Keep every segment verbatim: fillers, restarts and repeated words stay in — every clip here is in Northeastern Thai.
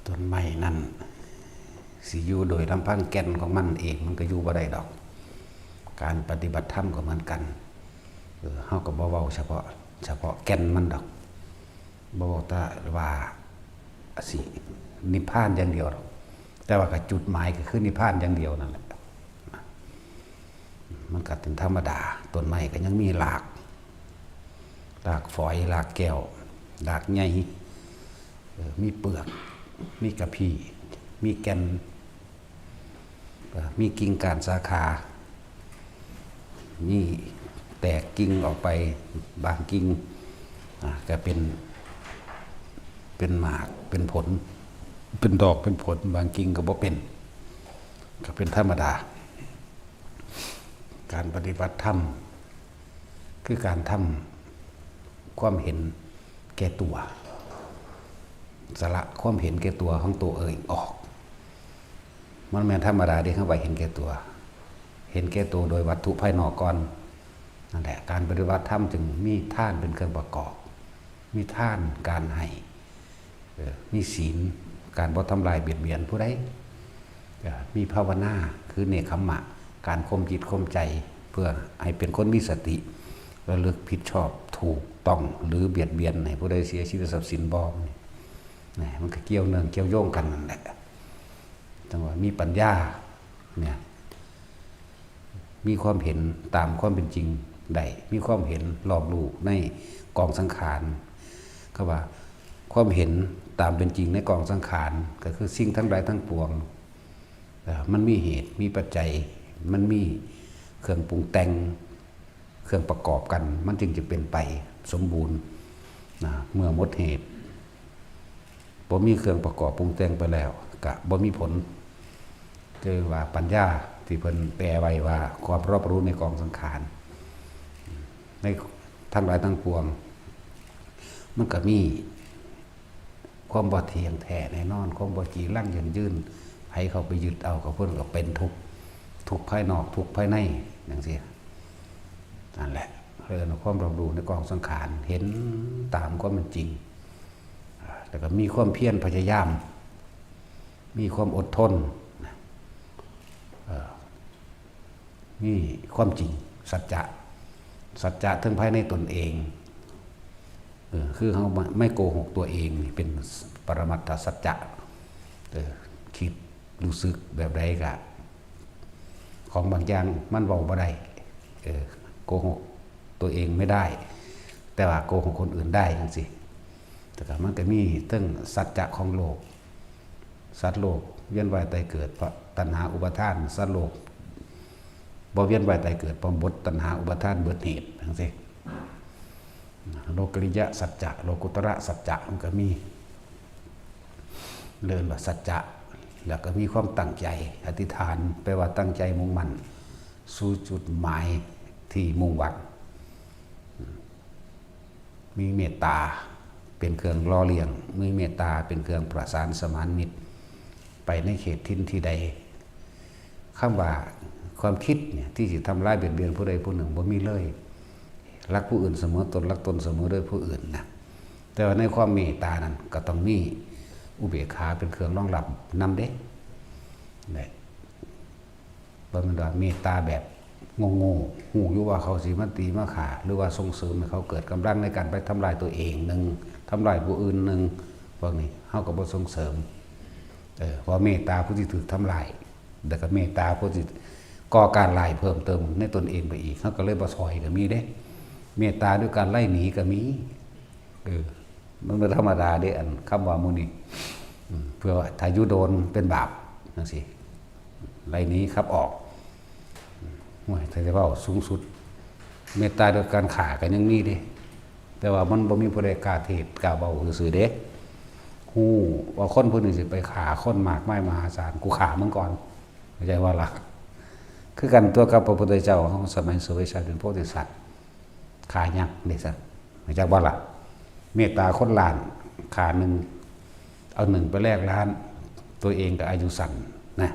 ต้นไม้นั่นสิอยู่โดยลำพังแก่นของมันเองมันก็อยู่บ่ได้ดอก การปฏิบัติธรรมก็เหมือนกัน เออ เฮาก็บ่เว้าเฉพาะ เฉพาะแก่นมันดอก บ่เว้าแต่ว่าสินิพพานอย่างเดียวดอก แต่ว่าก็จุดหมายก็คือนิพพานอย่างเดียวนั่นแหละ มันก็เป็นธรรมดา ต้นไม้ก็ยังมีราก รากฝอย รากแก้ว รากใหญ่ เออ มีเปลือก มีกะพี้ มีแก่น เอ่อ มีกิ่งก้านสาขา มีแตกกิ่งออกไป บางกิ่ง อ่า ก็เป็น เป็นหมาก เป็นผล เป็นดอก เป็นผล บางกิ่งก็บ่เป็น ก็เป็นธรรมดา การปฏิบัติธรรม คือการทำความเห็นแก่ตัว สละความเห็นแก่ตัวของตัวเองออก มันแม่นธรรมดาเด้ เฮาว่าเห็นแก่ตัว เห็นแก่ตัวโดยวัตถุภายนอกก่อน นั่นแหละ การปฏิบัติธรรมจึงมีทานเป็นเครื่องประกอบ มีทาน การให้ เออ มีศีล การบ่ทำลายเบียดเบียนผู้ใด เออ มีภาวนา คือเนกขัมมะ การข่มจิตข่มใจ เพื่อให้เป็นคนมีสติ ระลึกผิดชอบถูกต้อง หรือเบียดเบียนให้ผู้ใดเสียชีวิตทรัพย์สินบ่ นี่ นี่ มันก็เกี่ยวเนื่องเกี่ยวโยงกันนั่นแหละ จั่งว่ามีปัญญา เนี่ย มีความเห็นตามความเป็นจริงได้ มีความเห็นรอบรู้ในกองสังขาร ก็ว่าความเห็นตามเป็นจริงในกองสังขาร ก็คือสิ่งทั้งหลายทั้งปวง เอ่อ มันมีเหตุ มีปัจจัย มันมีเครื่องปรุงแต่ง เครื่องประกอบกัน มันจึงจะเป็นไปสมบูรณ์นะ เมื่อหมดเหตุ บ่มีเครื่องประกอบปรุงแต่งไปแล้ว ก็บ่มีผล คือว่าปัญญาที่เพิ่นแปลไว้ว่าความรอบรู้ในกองสังขาร ในทั้งหลายทั้งปวง มันก็มีความบ่เที่ยงแท้แน่นอน ความบ่จีรังยั่งยืน ไผเข้าไปยึดเอาก็เพิ่นก็เป็นทุกข์ ทุกข์ภายนอก ทุกข์ภายใน จั่งซี้ นั่นแหละ เอิ้นว่าความรอบรู้ในกองสังขาร เห็นตามความเป็นจริง อ่า แล้วก็มีความเพียรพยายาม มีความอดทน นะ เอ่อ มีความจริง สัจจะ สัจจะเทิงภายในตนเอง เออ คือเฮาไม่ ไม่โกหกตัวเอง นี่เป็นปรมัตถสัจจะ เออ คิดรู้สึกแบบใดก็ ของบางอย่างมันเว้าบ่ได้ เออ โกหกตัวเองไม่ได้ แต่ว่าโกหกคนอื่นได้จั่งซี้ แต่ก็มันก็มีเทิงสัจจะของโลก สัตว์โลกเวียนว่ายตายเกิดเพราะตัณหาอุปาทาน สัตว์โลกบ่เวียนว่ายตายเกิดเพราะหมดตัณหาอุปาทานเบิดเหตุจั่งซี้ โลกิยะสัจจะ โลกุตระสัจจะมันก็มี เรียกว่าสัจจะ แล้วก็มีความตั้งใจ อธิษฐาน แปลว่าตั้งใจมุ่งมั่น สู่จุดหมายที่มุ่งหวัง มีเมตตาเป็นเครื่องหล่อเลี้ยง มีเมตตาเป็นเครื่องประสานสมานมิตร ไปในเขตถิ่นที่ใด คำว่าความคิดเนี่ยที่สิทำร้ายเบียดเบียนผู้ใดผู้หนึ่งบ่มีเลย รักผู้อื่นเสมอตน รักตนเสมอด้วยผู้อื่นนะ แต่ว่าในความเมตตานั้นก็ต้องมีอุเบกขาเป็นเครื่องรองรับนำเด้ เนี่ย บ่แม่นว่าเมตตาแบบโง่ๆ ฮู้อยู่ว่าเขาสิมาตีมาฆ่า หรือว่าส่งเสริมให้เขาเกิดกำลังในการไปทำลายตัวเองหนึ่ง ทำลายผู้อื่นหนึ่ง พวกนี้เฮาก็บ่ส่งเสริม เออ เพราะเมตตาผู้ที่ถูกทำลาย แล้วก็เมตตาผู้ที่ก่อการร้ายเพิ่มเติมในตนเองไปอีก เฮาก็เลยบ่ซอยก็มีเด้ เมตตาด้วยการไล่หนีก็มี เออ มันบ่ธรรมดาเด้ อันคำว่าหมู่นี้ อืม เพื่อว่าถ้าอยู่โดนเป็นบาปจั่งซี้ ไล่หนีขับออก โอ้ย ถ้าจะเว้าสูงสุด เมตตาด้วยการฆ่าก็ยังมีเด้ แต่ว่ามันบ่มีผู้ใดกล้าเทศน์กล้าเว้าซื่อๆเด้ ฮู้ว่าคนผู้หนึ่งสิไปฆ่าคนมากมายมหาศาล กูฆ่ามึงก่อน เข้าใจบ่ล่ะ คือกันตัวกับพระพุทธเจ้าเฮาสมัยสวยชาติเป็นโพธิสัตว์ ฆ่ายักษ์เด้ซั่น รู้จักบ่ล่ะ เมตตาคนล้าน ฆ่าหนึ่ง เอาหนึ่งไปแลกล้าน ตัวเองก็อายุสั้นนะ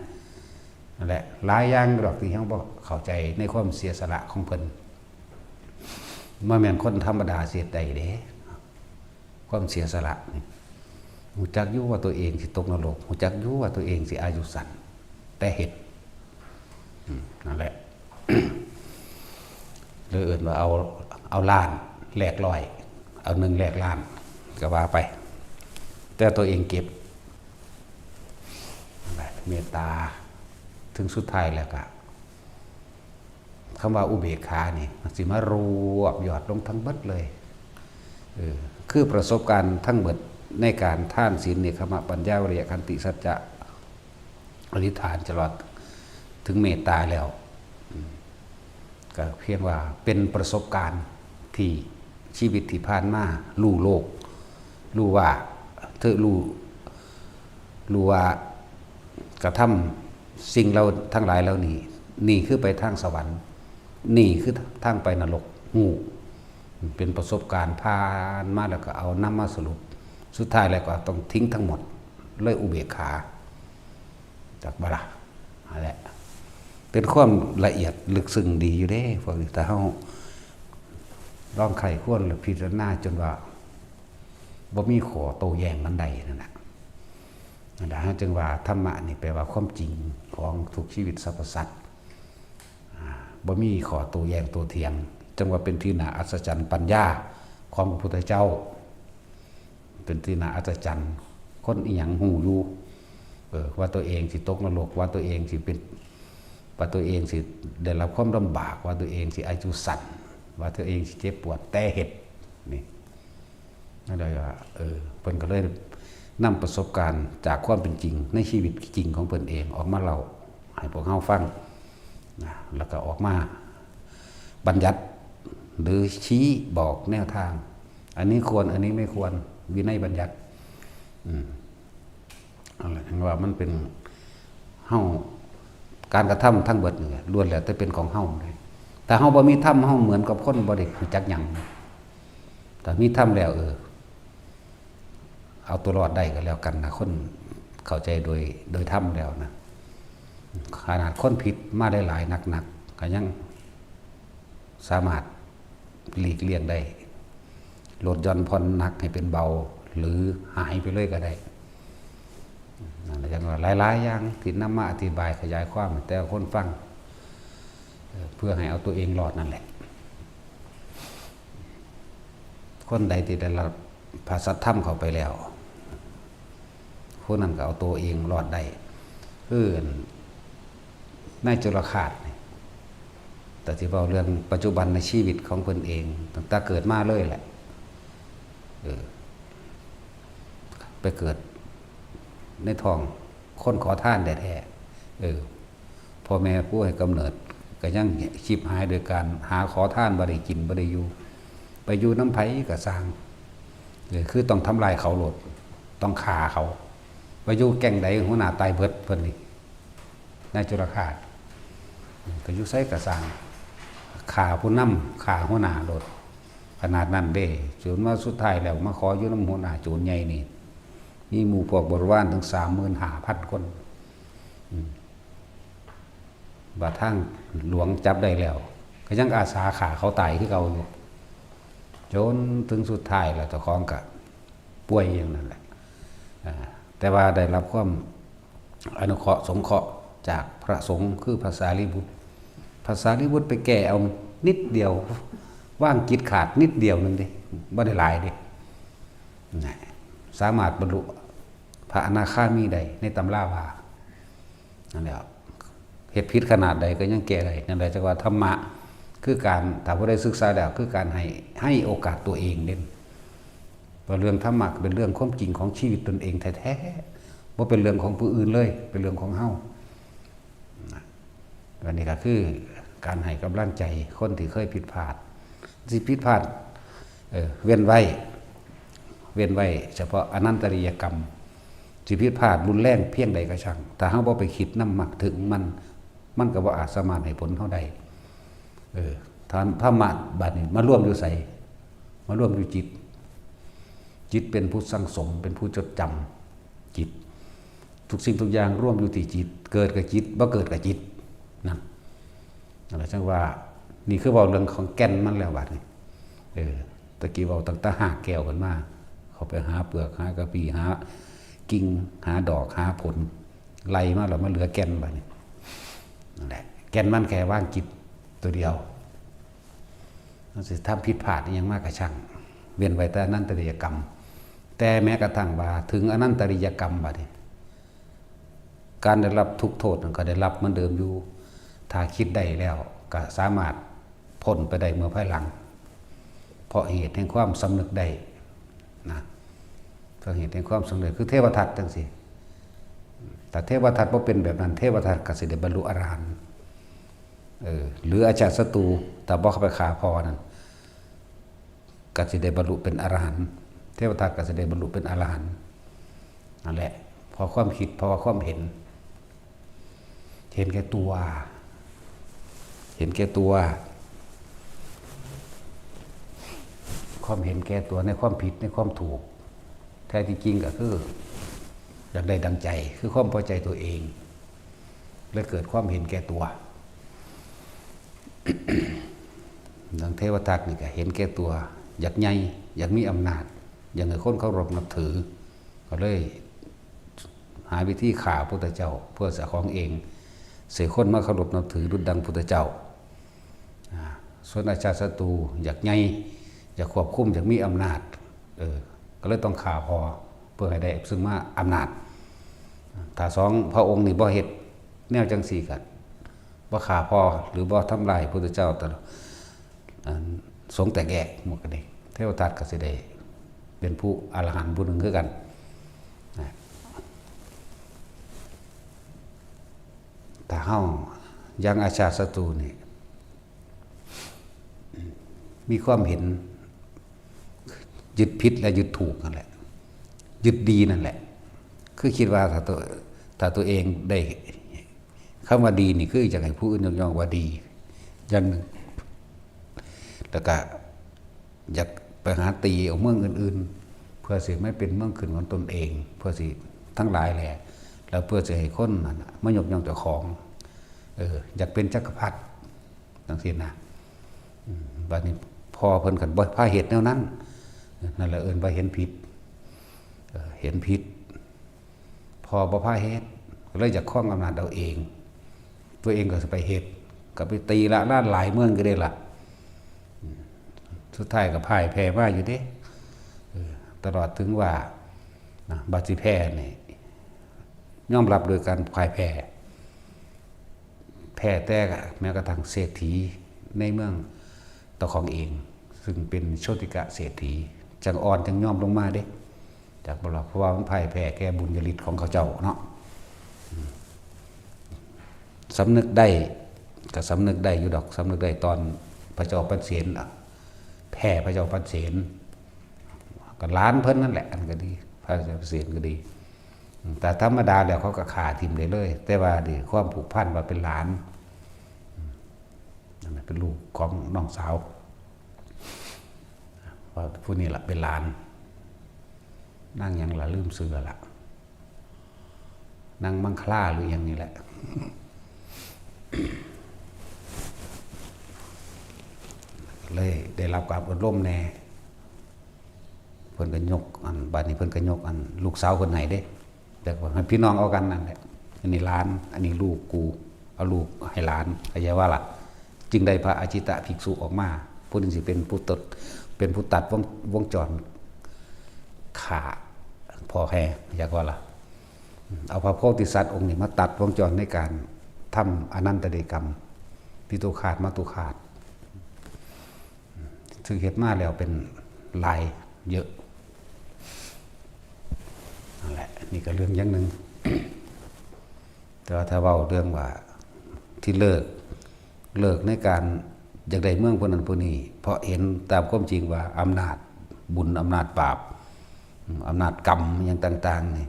นั่นแหละ หลายอย่างดอกที่เฮาบ่เข้าใจในความเสียสละของเพิ่น บ่แม่นคนธรรมดาสิเฮ็ดได้เด้ ความเสียสละนี่ ฮู้จักอยู่ว่าตัวเองสิตกนรก ฮู้จักอยู่ว่าตัวเองสิอายุสั้น แต่เฮ็ด อืม นั่นแหละ เลยเอิ้นว่าเอา เอาล้านแลกร้อย เอาหนึ่งแลกล้าน ก็ว่าไป แต่ตัวเองเก็บ เมตตา ถึงสุดท้ายแล้วก็ คำว่าอุเบกขานี่ มันสิมารวบยอดลงทั้งเบิดเลย เออ คือประสบการณ์ทั้งเบิดในการทานศีล เนกขัมมะ ปัญญา วิริยะ ขันติ สัจจะ อธิษฐาน ตลอดถึงเมตตาแล้ว อืม ก็เพียงว่าเป็นประสบการณ์ที่ชีวิตที่ผ่านมา รู้โลก รู้ว่า เธอรู้ รู้ว่ากระทำสิ่งเหล่า ทั้งหลายเหล่านี้ นี่คือไปทางสวรรค์ นี่คือทางไปนรก ฮู้ เป็นประสบการณ์ผ่านมาแล้วก็เอานำมาสรุป สุดท้ายแล้วก็ต้องทิ้งทั้งหมด เลยอุเบกขา จักบ่ล่ะ นั่นแหละ เป็นความละเอียดลึกซึ้งดีอยู่เด้ พวกนี้ ถ้าเฮาลองใคร่ครวญและพิจารณาจนว่า บ่มีข้อโต้แย้งกันได้นั่นน่ะ นั่นน่ะ เฮาจึงว่าธรรมะนี่แปลว่าความจริงของทุกชีวิตสรรพสัตว์ อ่า บ่มีข้อโต้แย้งโต้เถียง จึงว่าเป็นที่น่าอัศจรรย์ปัญญาของพระพุทธเจ้า เป็นที่น่าอัศจรรย์ คนอีหยังฮู้อยู่ เออ ว่าตัวเองสิตกนรก ว่าตัวเองสิเป็น ว่าตัวเองสิได้รับความลำบาก ว่าตัวเองสิอายุสั้น ว่าตัวเองสิเจ็บปวด แต่เฮ็ด นี่ นั่นเลยว่า เออ เพิ่นก็เลยนำประสบการณ์จากความเป็นจริงในชีวิตจริงของเพิ่นเองออกมาเล่าให้พวกเฮาฟังนะ แล้วก็ออกมาบัญญัติ หรือชี้บอกแนวทาง อันนี้ควร อันนี้ไม่ควร วินัยบัญญัติ อืม นั่นแหละ ถึงว่ามันเป็น เฮา การกระทำทั้งเบิดนี่ล้วนแล้วแต่เป็นของเฮาเลย ถ้าเฮาบ่มีธรรม เฮาเหมือนกับคนบ่ได้รู้จักหยัง ถ้ามีธรรมแล้ว เออ เอาตัวรอดได้ก็แล้วกันนะ คนเข้าใจโดย โดยธรรมแล้วนะ ขนาดคนผิดมาหลายๆ หนักๆ ก็ยังสามารถหลีกเลี่ยงได้ ลดหย่อนผ่อนหนักให้เป็นเบา หรือหายไปเลยก็ได้ นั่นแหละ จังว่าหลายๆ อย่างที่นำมาอธิบายขยายความให้แต่ละคนฟัง เอ่อ เพื่อให้เอาตัวเองรอดนั่นแหละ คนใดที่ได้รับพระสัทธรรมเข้าไปแล้ว คนนั้นก็เอาตัวเองรอดได้ คือ นายจุลคาสนี่ แต่ที่เว้าเรื่องปัจจุบันในชีวิตของเพิ่นเอง ตั้งแต่เกิดมาเลยแหละ เออ ไปเกิดในท้องคนขอทานแท้ๆ เออ พ่อแม่ผู้ให้กำเนิด ก็ยังชิบหายโดยการหาขอทาน บ่ได้กิน บ่ได้อยู่ ไปอยู่นำไผก็ซ่าง เออ คือต้องทำลายเขาโลด ต้องฆ่าเขา ไปอยู่แก๊งใดหัวหน้าตายเบิด เพิ่นนี่ นายจุลคาส ก็อยู่ไสก็ซ่าง ฆ่าผู้นำ ฆ่าหัวหน้าโลด ขนาดนั้นเด้ จนว่าสุดท้ายแล้วมาขออยู่นำหัวหน้าโจรใหญ่นี่ มีหมู่พวกบริวารถึงสามหมื่นห้าพันคน อืม บาดทางหลวงจับได้แล้ว ก็ยังอาสาฆ่าเขาตายคือเก่าอยู่ จนถึงสุดท้ายแล้วเจ้าของก็ป่วยอย่างนั้นแหละ อ่า แต่ว่าได้รับความอนุเคราะห์สงเคราะห์จากพระสงฆ์คือพระสารีบุตร พระสารีบุตรไปแก้เอานิดเดียว วางจิตขาดนิดเดียวหนึ่งเด้ บ่ได้หลายเด้ นะ สามารถบรรลุพระอนาคามีได้ในตำราว่า นั่นแหละ เฮ็ดผิดขนาดใดก็ยังแก้ได้ นั่นแหละจั่งว่าธรรมะคือการ ถ้าผู้ใดศึกษาแล้ว คือการให้ ให้โอกาสตัวเองเด้ เพราะเรื่องธรรมะเป็นเรื่องความจริงของชีวิตตนเองแท้ๆ บ่เป็นเรื่องของผู้อื่นเลย เป็นเรื่องของเฮา นะ อันนี้ก็คือการให้กำลังใจคนที่เคยผิดพลาด สิผิดพลาด เอ่อ เว้นไว้ เว้นไว้เฉพาะอนันตริยกรรม สิผิดพลาดรุนแรงเพียงใดก็ช่าง ถ้าเฮาบ่ไปคิดนำมักถึงมัน มันก็บ่อาจสามารถให้ผลเฮาได้ เออ ธรรม- ธรรมะบัดนี้มารวมอยู่ไส มารวมอยู่จิต จิตเป็นผู้สั่งสม เป็นผู้จดจำ จิต ทุกสิ่งทุกอย่างรวมอยู่ที่จิต เกิดกับจิต บ่เกิดกับจิต นั่น นั่นแหละจั่งว่า นี่คือเว้าเรื่องของแก่นมันแล้วบัดนี้ เออ ตะกี้เว้าตั้งแต่หากแก้วขึ้นมา เขาไปหาเปลือก หากะพี้ หา กิ่ง หาดอก หาผล ไล่มาแล้วมาเหลือแก่นบัดนี้ นั่นแหละ แก่นมันแค่วางจิตตัวเดียว มันสิทำผิดพลาดอิหยังมากกะช่าง เว้นไว้แต่อนันตริยกรรม แต่แม้กระทั่งว่าถึงอนันตริยกรรมบัดนี้ การได้รับทุกข์โทษนั่นก็ได้รับเหมือนเดิมอยู่ ถ้าคิดได้แล้วก็สามารถพ้นไปได้เมื่อภายหลัง เพราะเหตุแห่งความสำนึกได้นะ เพราะเหตุแห่งความสำนึกคือเทวทัตจังซี่ แต่เทวทัตบ่เป็นแบบนั้น เทวทัตก็สิได้บรรลุอรหันต์ เออ หรืออาชาติศัตรู ถ้าบ่เข้าไปฆ่าพ่อนั่น ก็สิได้บรรลุเป็นอรหันต์ เทวทัตก็สิได้บรรลุเป็นอรหันต์ นั่นแหละ เพราะความคิด เพราะว่าความเห็น เห็นแก่ตัว เห็นแก่ตัว ความเห็นแก่ตัวในความผิดในความถูก แท้ที่จริงก็คือ อยากได้ดังใจ คือความพอใจตัวเอง และเกิดความเห็นแก่ตัว ดังเทวทัตนี่ก็เห็นแก่ตัว อยากใหญ่ อยากมีอำนาจ อยากให้คนเคารพนับถือ ก็เลยหาวิธีฆ่าพุทธเจ้า เพื่อสะของเอง เสียคนมาเคารพนับถือดุจดังพุทธเจ้า อ่า ส่วนอาชาติศัตรูอยากใหญ่ อยากควบคุม อยากมีอำนาจ เออ ก็เลยต้องฆ่าพ่อ เพื่อให้ได้ซึ่งมาอำนาจ ถ้าสองพระองค์นี่บ่เฮ็ดแนวจังซี่ก็บ่ฆ่าพ่อ หรือบ่ทำลายพุทธเจ้าตลอด อันสงฆ์แตกแยกหมดกันเอง เทวทัตก็สิได้เป็นผู้อรหันต์ผู้หนึ่งคือกันนะ ถ้าเฮายังอาชาติศัตรูนี่ มีความเห็นยึดผิดและยึดถูกนั่นแหละ ยึดดีนั่นแหละ คือคิดว่าถ้าตัว ถ้าตัวเองได้คำว่าดีนี่ คืออยากให้ผู้อื่นยกย่องว่าดี อย่างหนึ่ง แล้วก็อยากไปหาตีเอาเมืองอื่นๆ เพื่อสิไม่เป็นเมืองขึ้นของตนเอง เพื่อสิทั้งหลายแหละ แล้วเพื่อสิให้คนนั้นน่ะมายกย่องเจ้าของ เออ อยากเป็นจักรพรรดิจังซี่นะ อืม บัดนี้พ่อเพิ่นคันบ่พาเฮ็ดแนวนั้น นั่นแหละเอิ้นว่าเห็นผิด เออ เห็นผิด พ่อบ่พาเฮ็ด ก็เลยอยากครองอำนาจเอาเอง ตัวเองก็สิไปเฮ็ด ก็ไปตีละล้านหลายเมืองก็ได้ละ อืม สุดท้ายก็พ่ายแพ้มาอยู่เด้ เออ ตลอดถึงว่า นะ บัดสิแพ้นี่ ยอมรับโดยการพ่ายแพ้ แพ้แต่แม้กระทั่งเศรษฐีในเมืองตะของเอง ซึ่งเป็นโชติกะเศรษฐี จั่งอ่อนจั่งยอมลงมาเด้ จากบ่ล่ะ เพราะว่ามันพ่ายแพ้แก่บุญญาฤทธิ์ของเขาเจ้าเนาะ อืม สำนึกได้ ก็สำนึกได้อยู่ดอก สำนึกได้ตอนพระเจ้าปัณเสนอะ แพ้พระเจ้าปัณเสน ก็หลานเพิ่นนั่นแหละ อันก็ดี พระเจ้าปัณเสนก็ดี อืม แต่ธรรมดาแล้วเขาก็ฆ่าทิ่มได้เลย แต่ว่าด้วยความผูกพันว่าเป็นหลาน อืม นั่นน่ะเป็นลูกของน้องสาว ว่าผู้นี้ล่ะเป็นหลาน นางหยังล่ะ ลืมชื่อละ นางมังคลาหรือหยังนี่แหละ เลยได้รับการอบรมแหน่ เพิ่นก็ยกอัน บัดนี้เพิ่นก็ยกอันลูกสาวเพิ่นให้เด้ แต่ว่าให้พี่น้องเอากันนั่นแหละ อันนี้หลาน อันนี้ลูกกู เอาลูกให้หลาน เข้าใจว่าล่ะ จึงได้พระอาจิตตภิกษุออกมา ผู้หนึ่งสิเป็นผู้ตัด เป็นผู้ตัดวง วงจรฆ่าพ่อแพ้ อยากว่าล่ะ เอาพระโพธิสัตว์องค์นี้มาตัดวงจรในการทำอนันตริยกรรม ปิตุฆาต มัตตุฆาต ซึ่งเฮ็ดมาแล้วเป็นหลายเยอะ นั่นแหละ นี่ก็เรื่องอย่างหนึ่ง แต่ว่าถ้าเว้าเรื่องว่าที่เลิก เลิกในการอยากได้เมืองผู้นั้นผู้นี้ เพราะเห็นตามความจริงว่าอำนาจบุญ อำนาจบาป อืม อำนาจกรรมอิหยังต่างๆนี่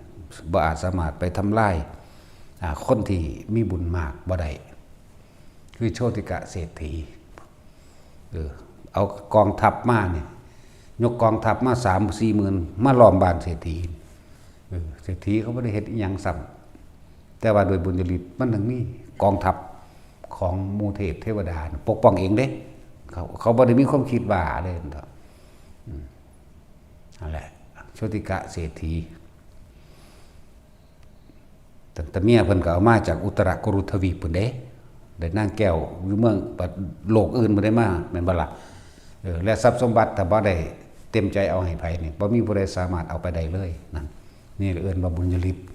บ่อาจสามารถไปทำลาย อ่า คนที่มีบุญมากบ่ได้ คือโชติกะเศรษฐี เออ เอากองทัพมาเนี่ย ยกกองทัพมาสามสี่หมื่น มาล้อมบ้านเศรษฐี เออ เศรษฐีเขาบ่ได้เฮ็ดอิหยังซ้ำ แต่ว่าโดยบุญญาฤทธิ์มันถึงมีกองทัพของหมู่เทพเทวดาปกป้องเองเด้ เขา เขาบ่ได้มีความคิดว่าเลยนั่นเถาะ อืม นั่นแหละ โชติกะเศรษฐี แต่เมียเพิ่นก็เอามาจากอุตรกุรุทวีปพุ้นเด้ ได้นางแก้วอยู่เมืองโลกอื่นบ่ได้มา แม่นบ่ล่ะ เออ และทรัพย์สมบัติถ้าบ่ได้เต็มใจเอาให้ไผนี่ บ่มีผู้ใดสามารถเอาไปได้เลยนั่น นี่เอิ้นว่าบุญญาฤทธิ์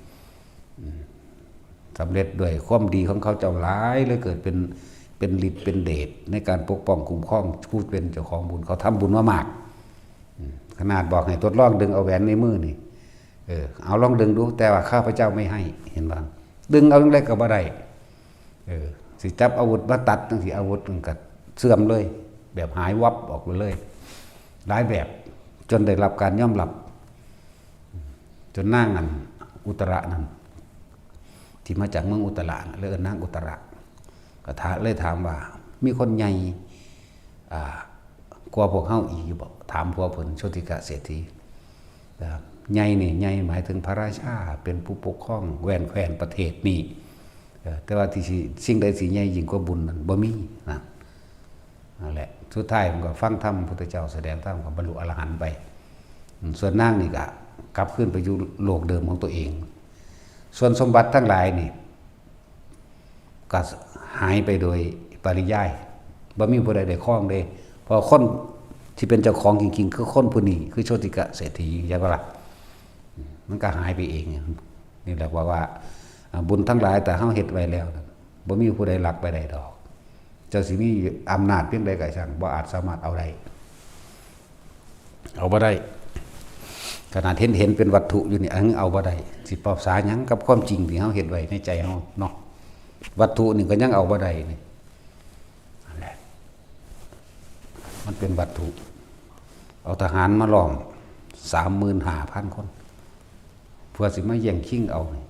อืม สำเร็จด้วยความดีของเขาเจ้าหลายเลย เกิดเป็น เป็นฤทธิ์เป็นเดชในการปกป้องคุ้มครองผู้เป็นเจ้าของบุญ เขาทำบุญมามาก อืม ขนาดบอกให้ทดลองดึงเอาแหวนในมือนี่ เออ เอาลองดึงดู แต่ว่าข้าพเจ้าไม่ให้ เห็นบ่ ดึงเอาจั่งใดก็บ่ได้ เออ สิจับอาวุธมาตัดจั่งซี้ อาวุธมันก็เสื่อมเลย แบบหายวับออกไปเลย หลายแบบ จนได้รับการยอมรับ จนนางอันอุตระนั่น ที่มาจากเมืองอุตระ เลยเอิ้นนางอุตระ ก็ถา- เลยถามว่า มีคนใหญ่ อ่า กว่าพวกเฮาอีกอยู่บ่ ถามผัวเพิ่น โชติกะเศรษฐี นะครับ ใหญ่นี่ ใหญ่หมายถึงพระราชา เป็นผู้ปกครองแว่นแคว้นประเทศนี้ เออ แต่ว่าที่สิ- สิ่งใดสิใหญ่ยิ่งกว่าบุญนั่นบ่มีนะ นั่นแหละ สุดท้ายมันก็ฟังธรรมพุทธเจ้าแสดงธรรมก็บรรลุอรหันต์ไป อืม ส่วนนางนี่ก็กลับคืนไปอยู่โลกเดิมของตัวเอง ส่วนสมบัติทั้งหลายนี่ ก็หายไปโดยปริยาย บ่มีผู้ใดได้ครองเด้ เพราะคนที่เป็นเจ้าของจริงๆ คือคนผู้นี้ คือโชติกะเศรษฐี ใช่ปะล่ะ มันก็หายไปเอง นี่แหละว่าว่า อ่า บุญทั้งหลายแต่เฮาเฮ็ดไว้แล้วนั่น บ่มีผู้ใดลักไปได้ดอก เจ้าสิมีอำนาจเพียงใดก็ช่าง บ่อาจสามารถเอาได้ เอาบ่ได้ ขนาดเห็น เห็นเป็นวัตถุอยู่นี่ อันนี้เอาบ่ได้ สิปรับสาหยังกับความจริงที่เฮาเฮ็ดไว้ในใจเฮาเนาะ วัตถุนี่ก็ยังเอาบ่ได้นี่ นั่นแหละ มันเป็นวัตถุ เอาทหารมาล้อม สามหมื่นห้าพันคน เพื่อสิมาแย่งชิงเอานี่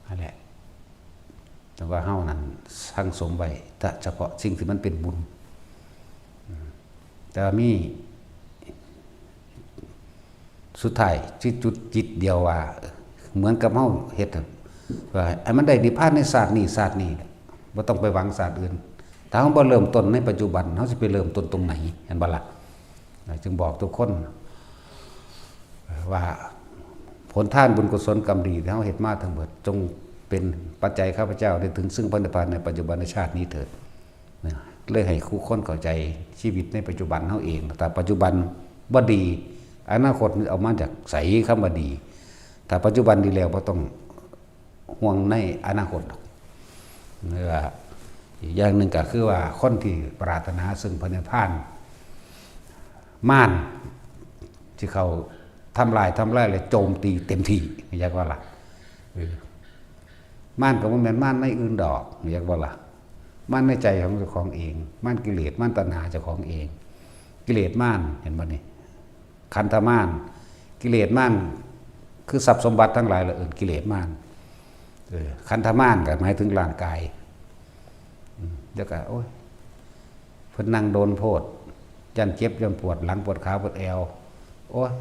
นั่นแหละ แต่ว่าเฮานั้นสั่งสมไว้ แต่เฉพาะสิ่งที่มันเป็นบุญ อืม แต่ว่ามี สุดท้ายที่จุดจิตเดียวว่า เหมือนกับเฮาเฮ็ดอะ ว่าให้มันได้นิพพานในชาตินี้ ชาตินี้แหละ บ่ต้องไปหวังชาติอื่น ถ้าเฮาบ่เริ่มต้นในปัจจุบัน เฮาสิไปเริ่มต้นตรงไหน เห็นบ่ล่ะ จึงบอกทุกคน ว่าผลทานบุญกุศลกรรมดีที่เฮาเฮ็ดมาทั้งหมด จงเป็นปัจจัยข้าพเจ้าได้ถึงซึ่งพระนิพพานในปัจจุบันชาตินี้เถิด นะ เลยให้คู่คนเข้าใจชีวิตในปัจจุบันเฮาเอง ถ้าปัจจุบันบ่ดี อนาคตมันเอามาจากไส คำว่าดี ถ้าปัจจุบันดีแล้วบ่ต้องห่วงในอนาคตดอก เรียกว่าอีกอย่างหนึ่งก็คือว่าคนที่ปรารถนาซึ่งพระนิพพาน มารที่เขาทำลาย ทำลายและโจมตีเต็มที่ อยากว่าล่ะ เออ มารก็บ่แม่นมารในอื่นดอก อยากว่าล่ะ มารในใจของเจ้าของเอง มารกิเลส มารตัณหาเจ้าของเอง กิเลสมาร เห็นบ่นี่ ขันธมาร กิเลสมาร คือทรัพย์สมบัติทั้งหลายละเอิ้นกิเลสมาร เออ ขันธมารก็หมายถึงร่างกาย อืม แล้วก็ โอ้ย เพิ่นนั่งโดนโพด ย่านเจ็บ ย่านปวดหลัง ปวดขา ปวดแอว โอ้ย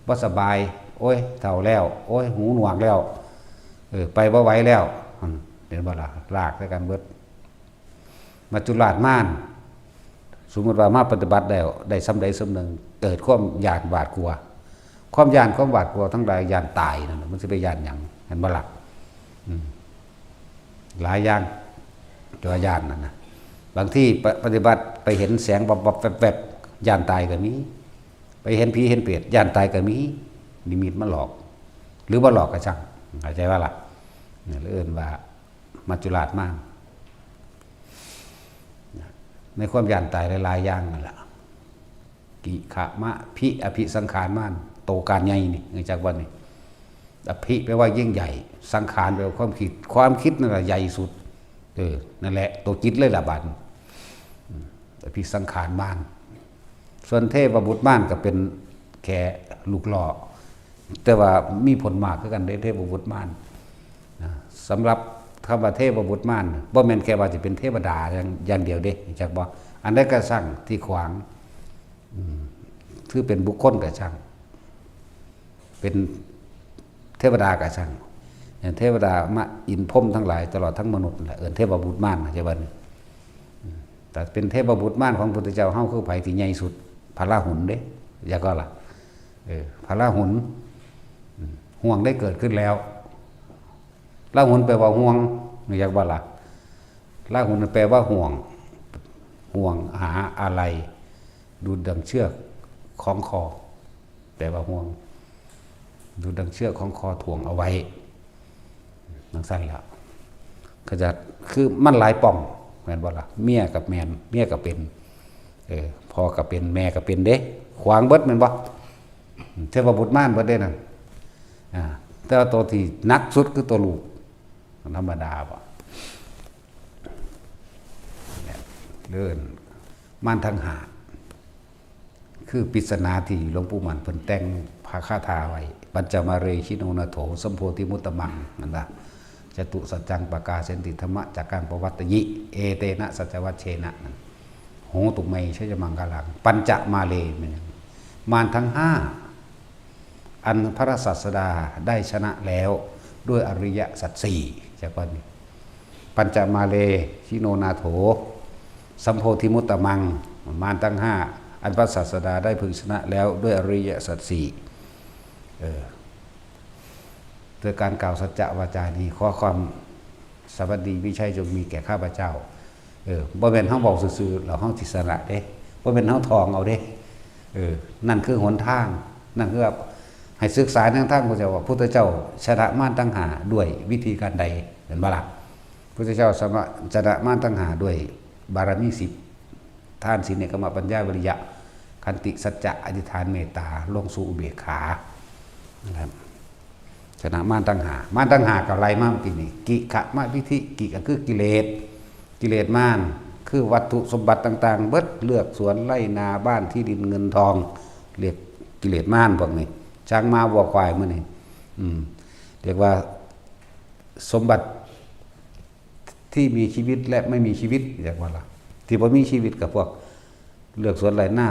บ่สบาย โอ้ย เฒ่าแล้ว โอ้ย หูหนวกแล้ว เออ ไปบ่ไหวแล้ว อืม เห็นบ่ล่ะ ลากใส่กันเบิด มัจจุราชมาร สมมุติว่ามาปฏิบัติแล้ว ได้ส่ำใดส่ำหนึ่ง เกิดความย้านหวาดกลัว ความย้านความหวาดกลัวทั้งหลาย ย้านตายนั่นน่ะ มันสิไปย้านหยัง เห็นบ่ล่ะ อืม หลายอย่าง ตัวย้านนั่นน่ะ บางทีปะ- ปฏิบัติไปเห็นแสงวับวับแวบแวบ ย้านตายก็มี ไปเห็นผีเห็นเปรต ย้านตายก็มี นิมิตมาหลอก หรือบ่หลอกก็ช่าง เข้าใจบ่ล่ะ เนี่ย เอิ้นว่า มัจจุราชมาร ในความย้านตายหลายๆอย่างนั่นแหละ กิขะมะพิอภิสังขารมาร โตการใหญ่นี่ รู้จักบ่นี่ อภิแปลว่ายิ่งใหญ่ สังขารแปลว่าความคิด ความคิดนั่นแหละใหญ่สุด เออ นั่นแหละ ตัวจิตเลยล่ะบัด อืม อภิสังขารมาร ส่วนเทพบุตรมารก็เป็นแค่ลูกหล่อ แต่ว่ามีผลมากคือกันเด้ เทพบุตรมารนะ สำหรับคำว่าเทพบุตรมาร บ่แม่นแค่ว่าจะเป็นเทวดาอย่าง- อย่างเดียวเด้ จักบ่ อันใดก็ช่างที่ขวาง อืม คือเป็นบุคคลก็ช่าง เป็นเทวดาก็ช่าง อย่างเทวดามาอินทร์พรหมทั้งหลาย ตลอดทั้งมนุษย์นั่นแหละ เอิ้นเทพบุตรมาร เข้าใจบ่นี่ อืม แต่เป็นเทพบุตรมารของพุทธเจ้าเฮาคือไผที่ใหญ่สุด พระราหุลเด้ อยากก็ล่ะ เออ พระราหุล อืม ห่วงได้เกิดขึ้นแล้ว ลาหุนแปลว่าห่วง รู้จักบ่ล่ะ ลาหุนแปลว่าห่วง ห่วงหาอะไร ดูดดั่งเชือกของคอ แปลว่าห่วง ดูดดั่งเชือกของคอถ่วงเอาไว้ จั่งซั่นล่ะ เขาจะ คือมันหลายป้อง แม่นบ่ล่ะ เมียกับแม่น เมียก็เป็น เออ พ่อก็เป็น แม่ก็เป็นเด้ ขวางเบิดแม่นบ่ เทพบุตรม่านเบิดเด้นั่น อ่า แต่ว่าตัวที่หนักสุดคือตัวลูก ธรรมดาบ่ เนี่ย เรื่องม่านทั้งห้า คือปริศนาที่หลวงปู่มั่นเพิ่นแต่งพระคาถาไว้ ปัญจมาเรหิโนนาโถ สัมโพธิมุตตมัง นั่นล่ะ จตุสัจจังปกาเสนติ ธรรมจักกังปวัตตยิ เอเตนะสัจจวัชเชนะ นั่น โหตุเมชยมังคลัง ปัญจมาเร แม่นหยัง ม่านทั้งห้า อันพระศาสดาได้ชนะแล้วด้วยอริยสัจสี่ จักว่านี่ ปัญจมาเรหิโนนาโถ สัมโพธิมุตตมัง ม่านทั้งห้า อันพระศาสดาได้พึงชนะแล้วด้วยอริยสัจสี่ เออ ด้วยการกล่าวสัจจะวาจานี้ ขอความสวัสดีมิใช่จงมีแก่ข้าพเจ้า เออ บ่แม่นเฮาเว้าซื่อๆ แล้วเฮาสิชนะเด้ บ่แม่นเฮาท่องเอาเด้ เออ นั่นคือหนทาง นั่นคือว่าให้ศึกษาแนวทางของเจ้าว่าพุทธเจ้าชนะมารทั้งห้าด้วยวิธีการใด เห็นบ่ล่ะ พุทธเจ้าสามารถชนะมารทั้งห้าด้วยบารมีสิบ ทาน ศีล เนกขัมมะ ปัญญา วิริยะ ขันติ สัจจะ อธิษฐาน เมตตา ลงสู่อุเบกขา นะครับ ชนะมารทั้งห้า มารทั้งห้าก็ไล่มาเมื่อกี้นี่ กิขะมะวิธิ กิก็คือกิเลส กิเลสมาร คือวัตถุสมบัติต่างๆ เบิด เฮือนสวนไร่นาบ้านที่ดินเงินทอง เรียกกิเลสมารพวกนี้ ช้างม้าวัวควายมื้อนี้ อืม เรียกว่าสมบัติที่มีชีวิตและไม่มีชีวิต จักว่าล่ะ ที่บ่มีชีวิตก็พวกเฮือนสวนไร่นา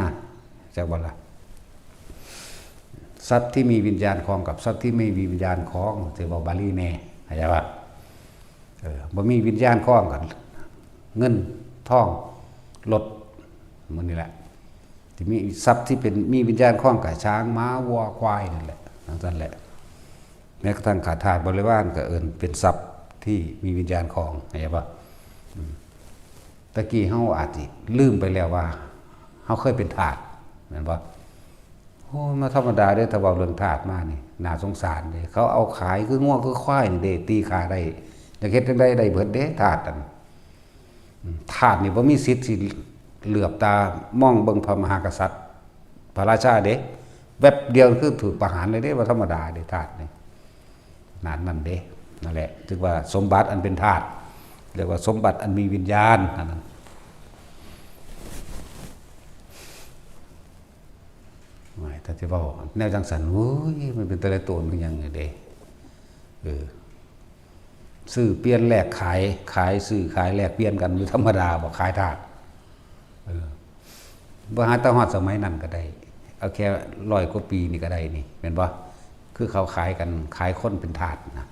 จักว่าล่ะ ทรัพย์ที่มีวิญญาณครองกับทรัพย์ที่ไม่มีวิญญาณครอง ที่เว้าบาลีแน่ เข้าใจบ่ เออ บ่มีวิญญาณครองกัน เงิน ทอง รถ หมู่นี้แหละ ที่มีทรัพย์ที่เป็น มีวิญญาณครองก็ช้าง ม้า วัว ควาย นั่นแหละ จั่งซั่นแหละ แม้กระทั่งข้าทาสบริวารก็เอิ้นเป็นทรัพย์ที่มีวิญญาณครอง เข้าใจบ่ อืม ตะกี้เฮาอาจสิลืมไปแล้วว่า เฮาเคยเป็นทาส แม่นบ่ โอ้ มาธรรมดาเด้อ ถ้าเว้าเรื่องทาสมานี่ น่าสงสารเด้ เขาเอาขายคืองัวคือควายนี่เด้ ตีขาได้ อยากเฮ็ดจั่งใดได้เบิดเด้ ทาสนั่น อืม ทาสนี่บ่มีสิทธิ์สิเหลือบตามองเบิ่งพระมหากษัตริย์ พระราชาเด้ แวบเดียวคือถูกประหารเลยเด้ บ่ธรรมดาเด้ ทาสนี่ ขนาดนั้นเด้ นั่นแหละ ถือว่าสมบัติอันเป็นทาส เรียกว่าสมบัติอันมีวิญญาณ อันนั้น ไม่ ถ้าสิเว้าแนวจั่งซั้น โอ้ย มันเป็นแต่ละตัวมันยังไงเด้ เออ ซื้อเปลี่ยนแลกขาย ขายซื้อขายแลกเปลี่ยนกัน อยู่ธรรมดาบ่ ขายทาส เออ บ่หาแต่ฮอดสมัยนั้นก็ได้ เอาแค่ร้อยกว่าปีนี่ก็ได้นี่ แม่นบ่ คือเขาขายกัน ขายคนเป็นทาสนะ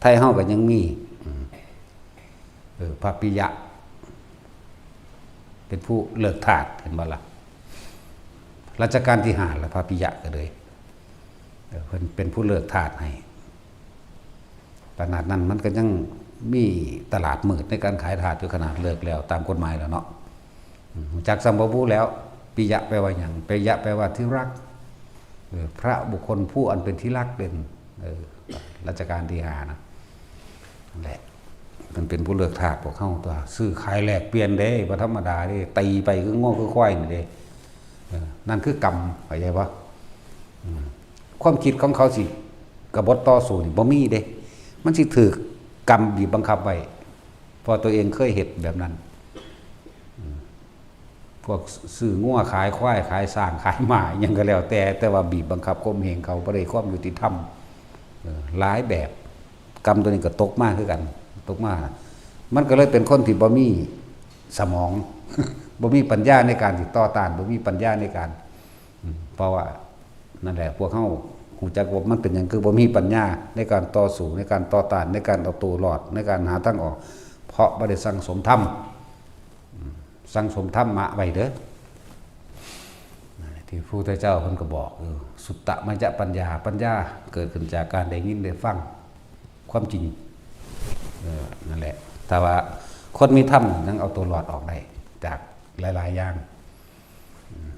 ไทยเฮาก็ยังมี อืม เออ พระปิยะ เป็นผู้เลิกทาส เห็นบ่ล่ะ รัชกาลที่ห้าละ พระปิยะก็เลย เออ เพิ่นเป็นผู้เลิกทาสให้ ขนาดนั้นมันก็ยังมีตลาดมืดในการขายทาสอยู่ ขนาดเลิกแล้วตามกฎหมายแล้วเนาะ อืม รู้จักซ้ำบ่บุแล้ว ปิยะแปลว่าหยัง ปิยะแปลว่าที่รัก เออ พระบุคคลผู้อันเป็นที่รักเด่น เออ รัชกาลที่ห้านะ นั่นแหละ มันเป็นผู้เลิกทาสพวกเฮาตัว ซื้อขายแลกเปลี่ยนเด้ บ่ธรรมดาเด้ ตีไปคืองัวคือควายนี่เด้ เออ นั่นคือกรรม เข้าใจบ่ อืม ความคิดของเขาสิ กบฏต่อสู้นี่บ่มีเด้ มันสิถูกกรรมบีบบังคับไว้ เพราะตัวเองเคยเฮ็ดแบบนั้น อืม พวกซื้องัวขายควาย ขายช้าง ขายม้า อิหยังก็แล้วแต่ แต่ว่าบีบบังคับข่มเหงเขา บ่ได้ความยุติธรรม เออ หลายแบบ กรรมตัวนี้ก็ตกมาคือกัน ตกมา มันก็เลยเป็นคนที่บ่มีสมอง บ่มีปัญญาในการที่ต่อต้าน บ่มีปัญญาในการ อืม เพราะว่า นั่นแหละ พวกเฮารู้จักว่ามันเป็นหยังคือบ่มีปัญญาในการต่อสู้ ในการต่อต้าน ในการเอาตัวรอด ในการหาทางออก เพราะบ่ได้สั่งสมธรรม อืม สั่งสมธรรมะไว้เด้อ ที่พระพุทธเจ้าเพิ่นก็บอก เออ สุตตมยปัญญา ปัญญาเกิดขึ้นจากการได้ยินได้ฟัง ความจริง เออ นั่นแหละ แต่ว่าคนมีธรรมยังเอาตัวรอดออกได้ จากหลายๆอย่าง อืม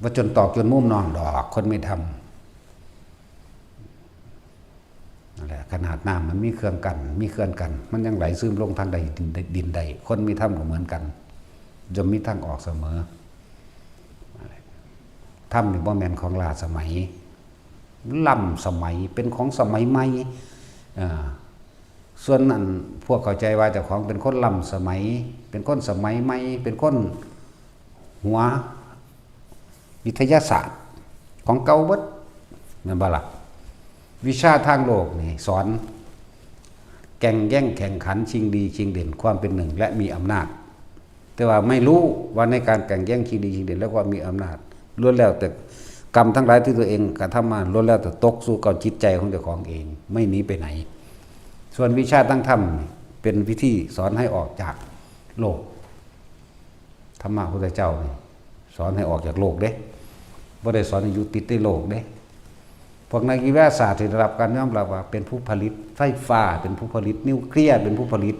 บ่จนตอกจนมุมน้องดอก คนมีธรรม นั่นแหละ ขนาดน้ำมันมีเครื่องกั้น มีเขื่อนกั้น มันยังไหลซึมลงทางใดดินใด ดินใด คนมีธรรมก็เหมือนกัน ย่อมมีทางออกเสมอ นั่นแหละ ธรรมนี่บ่แม่นของล้าสมัย ล้ำสมัย เป็นของสมัยใหม่ อ่า ส่วนอันพวกเข้าใจว่าเจ้าของเป็นคนล้ำสมัย เป็นคนสมัยใหม่ เป็นคนหัววิทยาศาสตร์ ของเก่าเบิด แม่นบ่ล่ะ? วิชาทางโลกนี่สอนแก่งแย่งแข่งขัน ชิงดีชิงเด่น ความเป็นหนึ่ง และมีอำนาจ แต่ว่าไม่รู้ว่าในการแข่งแย่งชิงดีชิงเด่น และความมีอำนาจ ล้วนแล้วแต่กรรมทั้งหลายที่ตัวเองกระทำมา ล้วนแล้วแต่ตกสู่กับจิตใจของเจ้าของเอง ไม่หนีไปไหน ส่วนวิชาทางธรรมนี่เป็นวิธีสอนให้ออกจากโลก ธรรมะพุทธเจ้านี่สอนให้ออกจากโลกเด้ บ่ได้สอนให้อยู่ติดในโลกเด้ พวกนักวิทยาศาสตร์ที่ได้รับการยอมรับว่าเป็นผู้ผลิตไฟฟ้า เป็นผู้ผลิตนิวเคลียร์ เป็นผู้ผลิต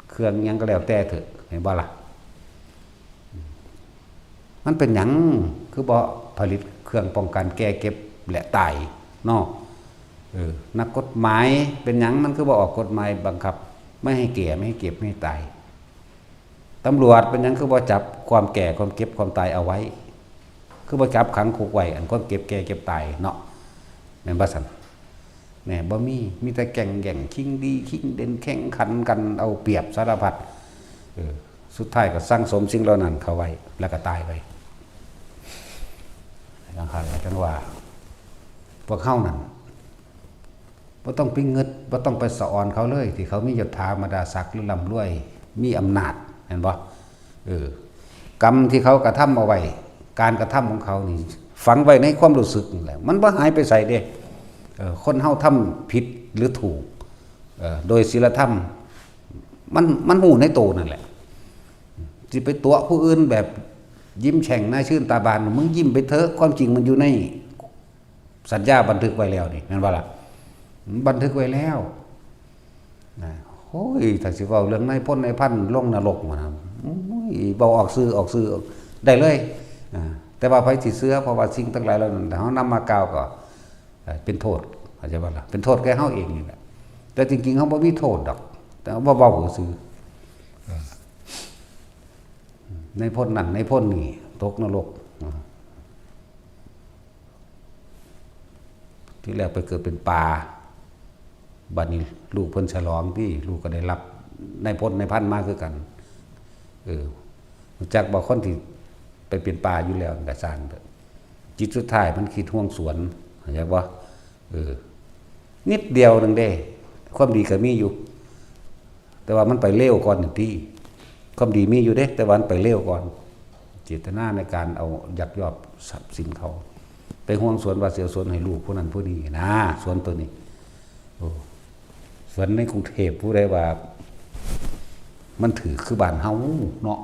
เครื่องหยังก็แล้วแต่เถอะ เห็นบ่ล่ะ? มันเป็นหยังคือบ่ผลิตเครื่องป้องกันแก่เจ็บและตายเนาะ? เออ นักกฎหมายเป็นหยังมันคือบ่ออกกฎหมายบังคับ ไม่ให้แก่ ไม่ให้เจ็บ ไม่ให้ตาย? ตำรวจเป็นหยังคือบ่จับความแก่ ความเจ็บ ความตายเอาไว้? คือบ่จับขังคุกไว้ อันความเจ็บแก่เจ็บตายเนาะ แม่นบ่ซั่น? แหน่ บ่มี มีแต่แก่งแย่ง ชิงดี ชิงเด่น แข่งขันกัน เอาเปรียบสารพัด เออ สุดท้ายก็สั่งสมสิ่งเหล่านั้นเข้าไว้ แล้วก็ตายไป จังซั่นล่ะ จังว่า พวกเฮานั่น บ่ต้องไปงึด บ่ต้องไปสะออนเขาเลย ที่เขามียศถาบรรดาศักดิ์ หรือร่ำรวย มีอำนาจ แม่นบ่? เออ กรรมที่เขากระทำเอาไว้ การกระทำของเขานี่ ฝังไว้ในความรู้สึกนั่นแหละ มันบ่หายไปไสเด้ เออ คนเฮาทำผิดหรือถูก เออ โดยศีลธรรม มัน มันฮู้ในโตนั่นแหละ สิไปตั๋วผู้อื่นแบบยิ้มแฉ่งหน้าชื่นตาบาน มึงยิ้มไปเถอะ ความจริงมันอยู่ในสัญญาบันทึกไว้แล้วนี่ แม่นบ่ล่ะ? มันบันทึกไว้แล้ว นะ โอ้ย ถ้าสิเว้าเรื่องนายพลนายพันลงนรกมานะ โอ้ย เว้าออกสื่อ ออกสื่อได้เลย อ่า แต่ว่าไผสิเชื่อ เพราะว่าสิ่งทั้งหลายเหล่านั้น ถ้าเฮานำมากล่าวก็ เอ่อ เป็นโทษ เข้าใจบ่ล่ะ? เป็นโทษแก่เฮาเองนี่แหละ แต่จริงๆ เฮาบ่มีโทษดอก แต่ว่าเว้าซื่อ เออ นายพลนั่น นายพลนี่ ตกนรก อ่า ที่แรกไปเกิดเป็นปลา บัดนี้ลูกเพิ่นฉลองติ ลูกก็ได้รับนายพลนายพันมาคือกัน เออ รู้จักบ่ คนที่ไปเป็นปลาอยู่แล้วนั่นก็ซ่างเถอะ จิตสุดท้ายมันคิดห่วงสวน เข้าใจบ่? เออ นิดเดียวหนึ่งเด้ ความดีก็มีอยู่ แต่ว่ามันไปเร็วก่อนนี่ติ ความดีมีอยู่เด้ แต่ว่ามันไปเร็วก่อน เจตนาในการเอายักยอกทรัพย์สินเขา ไปห่วงสวนว่าสิเอาสวนให้ลูกผู้นั้นผู้นี้นะ สวนตัวนี้ โอ้ สวนในกรุงเทพฯ ผู้ใดว่า มันถืกคือบ้านเฮาเนาะ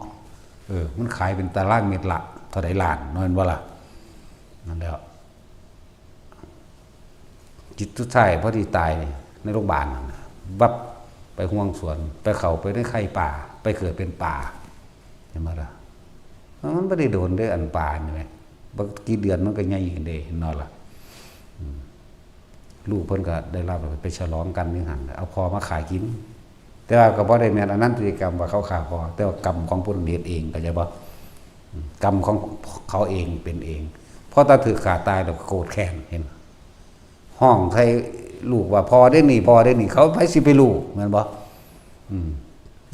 เออ มันขายเป็นตารางเมตรละเท่าใดล้านเนาะ แม่นบ่ล่ะ? นั่นแหละ จิตสุดท้ายพอดีตายในโรงพยาบาลนั่นน่ะ วับไปห่วงสวน ไปเข้าไปในไข่ปลา ไปเกิดเป็นปลา เห็นบ่ล่ะ? มันบ่ได้โดนเด้ อันปลานี่แหม บ่กี่เดือนมันก็ใหญ่ขึ้นเด้ เห็นบ่ล่ะ? อืม ลูกเพิ่นก็ได้รับไปฉลองกันอยู่หั่น เอาพ่อมาฆ่ากิน แต่ว่าก็บ่ได้แม่นอนันตริยกรรมว่าเขาฆ่าพ่อ แต่ว่ากรรมของผู้นั้นเฮ็ดเอง เข้าใจบ่? อืม กรรมของเขาเองเป็นเอง พอตาถืกฆ่าตายแล้วก็โกรธแค้น เห็น ฮ้องใส่ลูกว่า "พ่อเด้นี่ พ่อเด้นี่" เขาไผสิไปรู้ แม่นบ่? อืม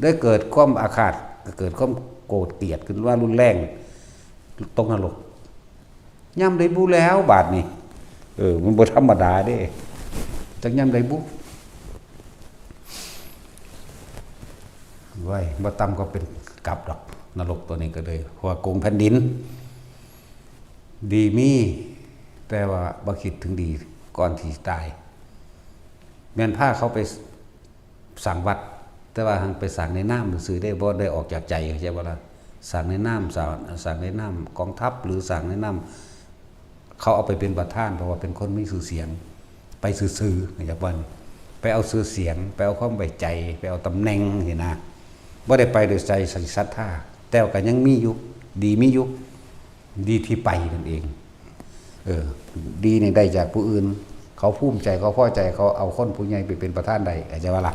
ได้เกิดความอาฆาต เกิดความโกรธเกลียดขึ้นว่ารุนแรง ตกนรก ยามใดบุแล้วบาดนี้ เออ มันบ่ธรรมดาเด้ จักยามใดบุ เว้ย บ่ต่ำก็เป็นกับดอก นรกตัวนี้ก็เลย เพราะว่าโกงแผ่นดิน ดีมี แต่ว่าบ่คิดถึงดีก่อนที่ตาย แม่นพาเขาไปสร้างวัด แต่ว่าหั้นไปสร้างในนามซื่อๆเด้ บ่ได้ออกจากใจ เข้าใจบ่ล่ะ? สร้างในนาม สร้าง สร้างในนามกองทัพ หรือสร้างในนาม เขาเอาไปเป็นประธาน เพราะว่าเป็นคนมีชื่อเสียง ไปซื่อๆ เข้าใจบ่นี่? ไปเอาชื่อเสียง ไปเอาความไว้ใจ ไปเอาตำแหน่งนี่นะ บ่ได้ไปโดยใจศรัทธา แต่ว่าก็ยังมีอยู่ ดีมีอยู่ ดีที่ไปนั่นเอง เออ ดีนี่ได้จากผู้อื่น เขาภูมิใจ เขาพอใจ เขาเอาคนผู้ใหญ่ไปเป็นประธานได้ เข้าใจบ่ล่ะ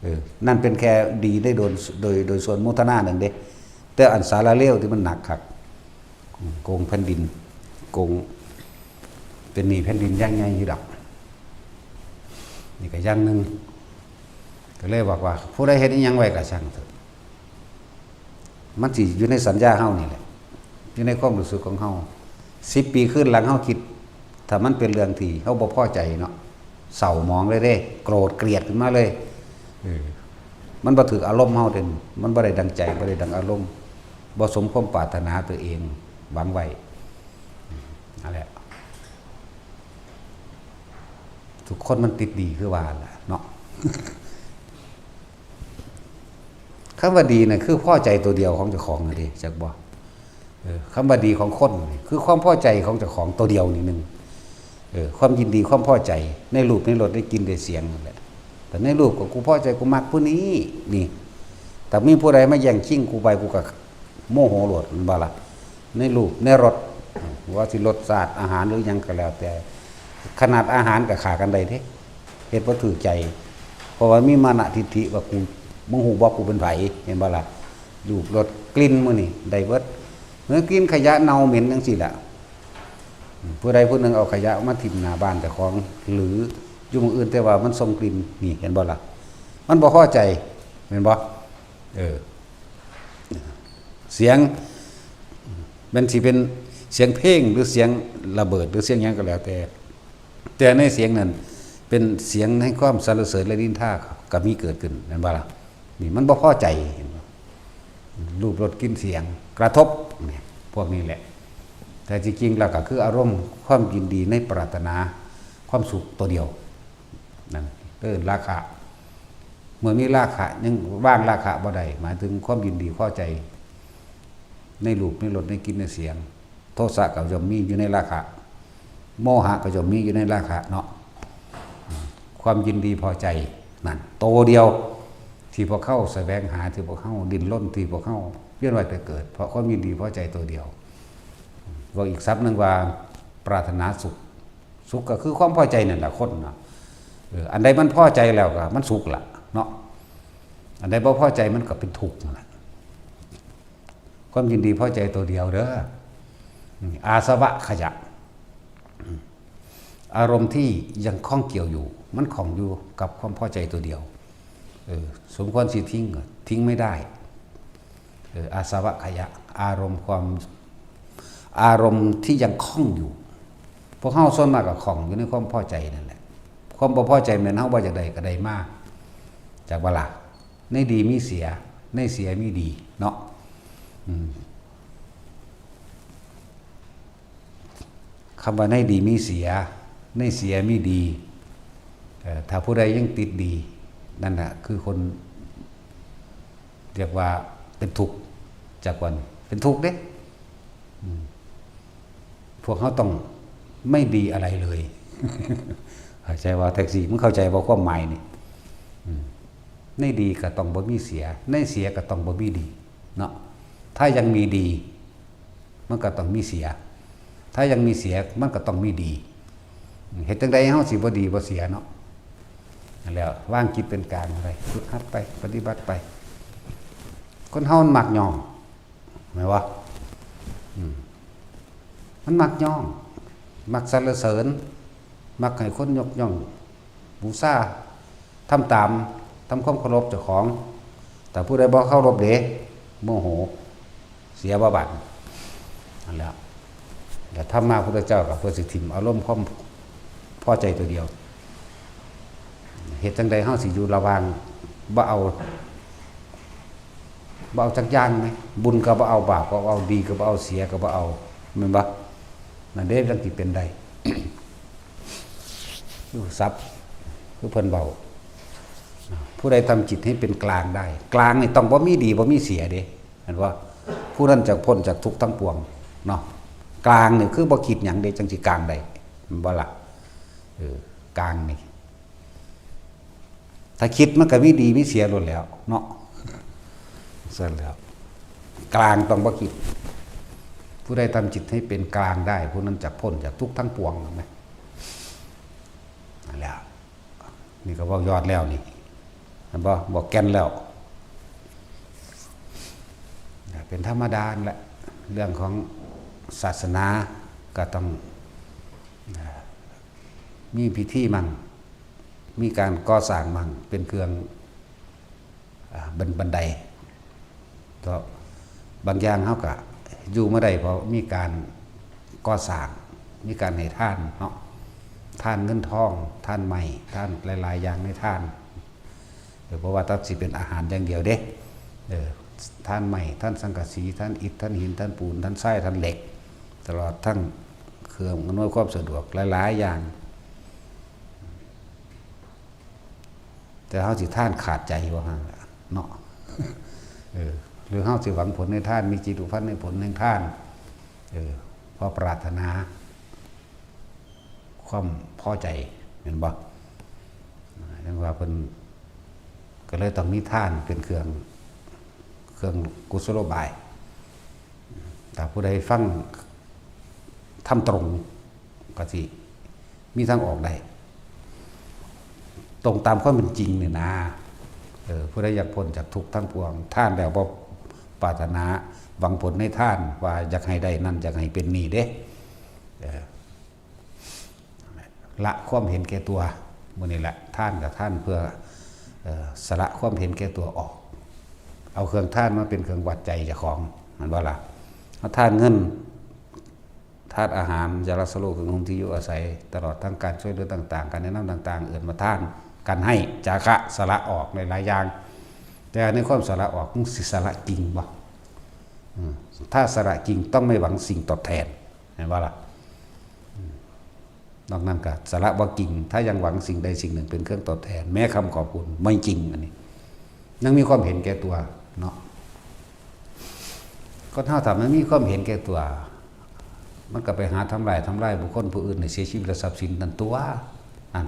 เออ นั่นเป็นแค่ดีได้โดย โดย โดยส่วนโมทนานั่นเด้ แต่อันสาระเลวที่มันหนักคัก โกงแผ่นดิน โกง เป็นหนี้แผ่นดินอย่างใหญ่อยู่ดอก นี่ก็อย่างหนึ่ง ก็เลยบอกว่า ผู้ใดเฮ็ดอิหยังไว้ก็ช่างเถอะ มันสิอยู่ในสัญญาเฮานี่แหละ อยู่ในความรู้สึกของเฮา สิบปีขึ้นหลังเฮาคิด ถ้ามันเป็นเรื่องที่เฮาบ่พอใจเนาะ เศร้าหมองเลยเด้ โกรธเกลียดขึ้นมาเลย เออ มันบ่ถืกอารมณ์เฮาเด้ มันบ่ได้ดังใจ บ่ได้ดังอารมณ์ บ่สมความปรารถนาตัวเองหวังไว้ นั่นแหละ ทุกคนมันติดดีคือว่าล่ะเนาะ คำว่าดีน่ะคือพอใจตัวเดียวของเจ้าของนั่นเด้ จักบ่ เออ คำว่าดีของคนนี่คือความพอใจของเจ้าของตัวเดียวนี่หนึ่ง เออ ความยินดีความพอใจในรูปในรสในกลิ่นในเสียงนั่นแหละ แต่ในรูปก็กูพอใจกูมักผู้นี้ นี่ แต่มีผู้ใดมาแย่งชิงกูไปกูก็โมโหโลด แม่นบ่ล่ะ ในรูปในรส ว่าสิรสชาติอาหารหรือหยังก็แล้วแต่ ขนาดอาหารก็ฆ่ากันได้เด้ เฮ็ดบ่ถืกใจ เพราะว่ามีมานะทิฏฐิว่ากู มึงฮู้บ่กูเป็นไผ แม่นบ่ล่ะ รูปรสกลิ่นมื้อนี้ได้เบิด เมื่อกลิ่นขยะเน่าเหม็นจังซี่ล่ะ ผู้ใดผู้หนึ่งเอาขยะมาถิ่มหน้าบ้านเจ้าของ หรืออยู่หม่องอื่นแต่ว่ามันส่งกลิ่น นี่เห็นบ่ล่ะ มันบ่พอใจ แม่นบ่ เออ เสียง มันสิเป็นเสียงเพลงหรือเสียงระเบิดหรือเสียงหยังก็แล้วแต่ แต่ในเสียงนั้นเป็นเสียงแห่งความสรรเสริญและนินทาก็มีเกิดขึ้น แม่นบ่ล่ะ นี่มันบ่พอใจ เห็นบ่ รูปรสกลิ่นเสียงกระทบ เนี่ย พวกนี้แหละ แต่จริงๆแล้วก็คืออารมณ์ความยินดีในปรารถนาความสุขตัวเดียว นั่นเอิ้นราคะ เมื่อมีราคะยังวางราคะบ่ได้ หมายถึงความยินดีพอใจ ในรูปในรสในกลิ่นในเสียง โทสะก็ย่อมมีอยู่ในราคะ โมหะก็ย่อมมีอยู่ในราคะเนาะ ความยินดีพอใจนั่น โตเดียว ที่พวกเฮาแสวงหา ที่พวกเฮาดิ้นรน ที่พวกเฮาเวียนว่ายแต่เกิด เพราะความยินดีพอใจโตเดียว เว้าอีกศัพท์หนึ่งว่าปรารถนาสุข สุขก็คือความพอใจนั่นแหละคนเนาะ เออ อันใดมันพอใจแล้วก็มันสุขละเนาะ อันใดบ่พอใจมันก็เป็นทุกข์นั่นแหละ ความยินดีพอใจตัวเดียวเด้อ อืม อาสวะขยะ อืม อารมณ์ที่ยังข้องเกี่ยวอยู่ มันข้องอยู่กับความพอใจตัวเดียว เออ สมควรสิทิ้ง ทิ้งไม่ได้ เออ อาสวะขยะ อารมณ์ความ อารมณ์ที่ยังข้องอยู่ พวกเฮาส่วนมากก็ข้องอยู่ในความพอใจนั่นแหละ ความบ่พอใจแม่นเฮาบ่อยากได้ก็ได้มา จักบ่ล่ะ ในดีมีเสีย ในเสียมีดี เนาะ อืม คำว่าในดีมีเสีย ในเสียมีดี เอ่อ ถ้าผู้ใดยังติดดี นั่นน่ะ คือคน เรียกว่าเป็นทุกข์ จักว่านี่ เป็นทุกข์เด้ อืม พวกเฮาต้องไม่ดีอะไรเลย เข้าใจว่าแท็กซี่ มึงเข้าใจบ่ความหมายนี่ อืม ในดีก็ต้องบ่มีเสีย ในเสียก็ต้องบ่มีดี เนาะ ถ้ายังมีดี มันก็ต้องมีเสีย ถ้ายังมีเสีย มันก็ต้องมีดี เฮ็ดจั่งใดเฮาสิบ่ดีบ่เสียเนาะ นั่นแหละ วางจิตเป็นกลางไป ฝึกหัดไป ปฏิบัติไป คนเฮามันมักย่อง แม่นบ่ อืม มันมักย่อง มักสรรเสริญ มักให้คนยกย่อง บูชา ทำตาม ทำความเคารพเจ้าของ แต่ผู้ใดบ่เคารพเด้ โมโห เสียบ่บัด นั่นแหละ แต่ธรรมะพุทธเจ้าก็เพื่อสิถิ่มอารมณ์ความพอใจตัวเดียว เฮ็ดจั่งใดเฮาสิอยู่ระหว่าง บ่เอา บ่เอาจักอย่างไหม บุญก็บ่เอา บาปก็บ่เอา ดีก็บ่เอา เสียก็บ่เอา แม่นบ่ นั่นเด้ จั่งสิเป็นได้ คือศัพท์ คือเพิ่นเว้า ผู้ใดทำจิตให้เป็นกลางได้ กลางนี่ต้องบ่มีดีบ่มีเสียเด้ เห็นบ่ ผู้นั้นจะพ้นจากทุกข์ทั้งปวง เนาะ กลางนี่คือบ่คิดหยังเด้ จั่งสิกลางได้ แม่นบ่ล่ะ เออ กลางนี่ ถ้าคิดมันก็มีดีมีเสียโลดแล้วเนาะ ซั่นแล้ว กลางต้องบ่คิด ผู้ใดทำจิตให้เป็นกลางได้ ผู้นั้นจะพ้นจากทุกข์ทั้งปวง เห็นไหม นั่นแหละ นี่ก็เว้ายอดแล้วนี่ เห็นบ่ บอกแก่นแล้ว เป็นธรรมดาแหละ เรื่องของศาสนาก็ต้อง มีพิธีมั่ง มีการก่อสร้างมั่ง เป็นเครื่อง อ่า บัน- บันได ก็บางอย่างเฮาก็อยู่มาได้เพราะมีการก่อสร้าง มีการให้ทานเนาะ ทานเงินทอง ทานไม้ ทานหลายๆ อย่างในทาน เออ เพราะว่าตัดสิเป็นอาหารอย่างเดียวเด้ เออ ทานไม้ ทานสังกะสี ทานอิฐ ทานหิน ทานปูน ทานทราย ทานเหล็ก ตลอดทั้งเครื่องอำนวยความสะดวกหลายๆ อย่าง แต่เฮาสิทานขาดใจบ่หั่นล่ะเนาะ เออ หรือเฮาสิหวังผลในทาน มีจิตผูกพันในผลแห่งทาน เออ เพราะปรารถนา ความพอใจ แม่นบ่ จั่งว่าเพิ่นก็เลยต้องมีทานเป็นเครื่อง เครื่องกุศโลบาย ถ้าผู้ใดฟังธรรมตรงก็สิมีทางออกได้ ตรงตามความเป็นจริงนี่นะ เออ ผู้ใดอยากพ้นจากทุกข์ทั้งปวง ทานแล้วบ่ปรารถนาหวังผลในทาน ว่าอยากให้ได้นั่น อยากให้เป็นนี่เด้ เออ ละความเห็นแก่ตัว มื้อนี้แหละ ทานกับทานเพื่อ เอ่อ สละความเห็นแก่ตัวออก เอาเครื่องทานมาเป็นเครื่องวัดใจเจ้าของ แม่นบ่ล่ะ เอาทานเงิน ทานอาหาร ยารักษาโรค เครื่องนุ่งที่อยู่อาศัย ตลอดทั้งการช่วยเหลือต่างๆ การแนะนำต่างๆ เอิ้นว่าทาน การให้ จาคะ สละออกในหลายอย่าง แต่ในความสละออก มึงสิสละจริงบ่ อืม ถ้าสละจริงต้องไม่หวังสิ่งตอบแทน แม่นบ่ล่ะ อืม นอกนั้นก็สละบ่จริง ถ้ายังหวังสิ่งใดสิ่งหนึ่งเป็นเครื่องตอบแทน แม้คำขอบคุณ ไม่จริง อันนี้ ยังมีความเห็นแก่ตัวเนาะ คนเฮาถ้ามันมีความเห็นแก่ตัว มันก็ไปหาทำลาย ทำลายบุคคลผู้อื่นให้เสียชีวิตและทรัพย์สินนั่นตัว นั่น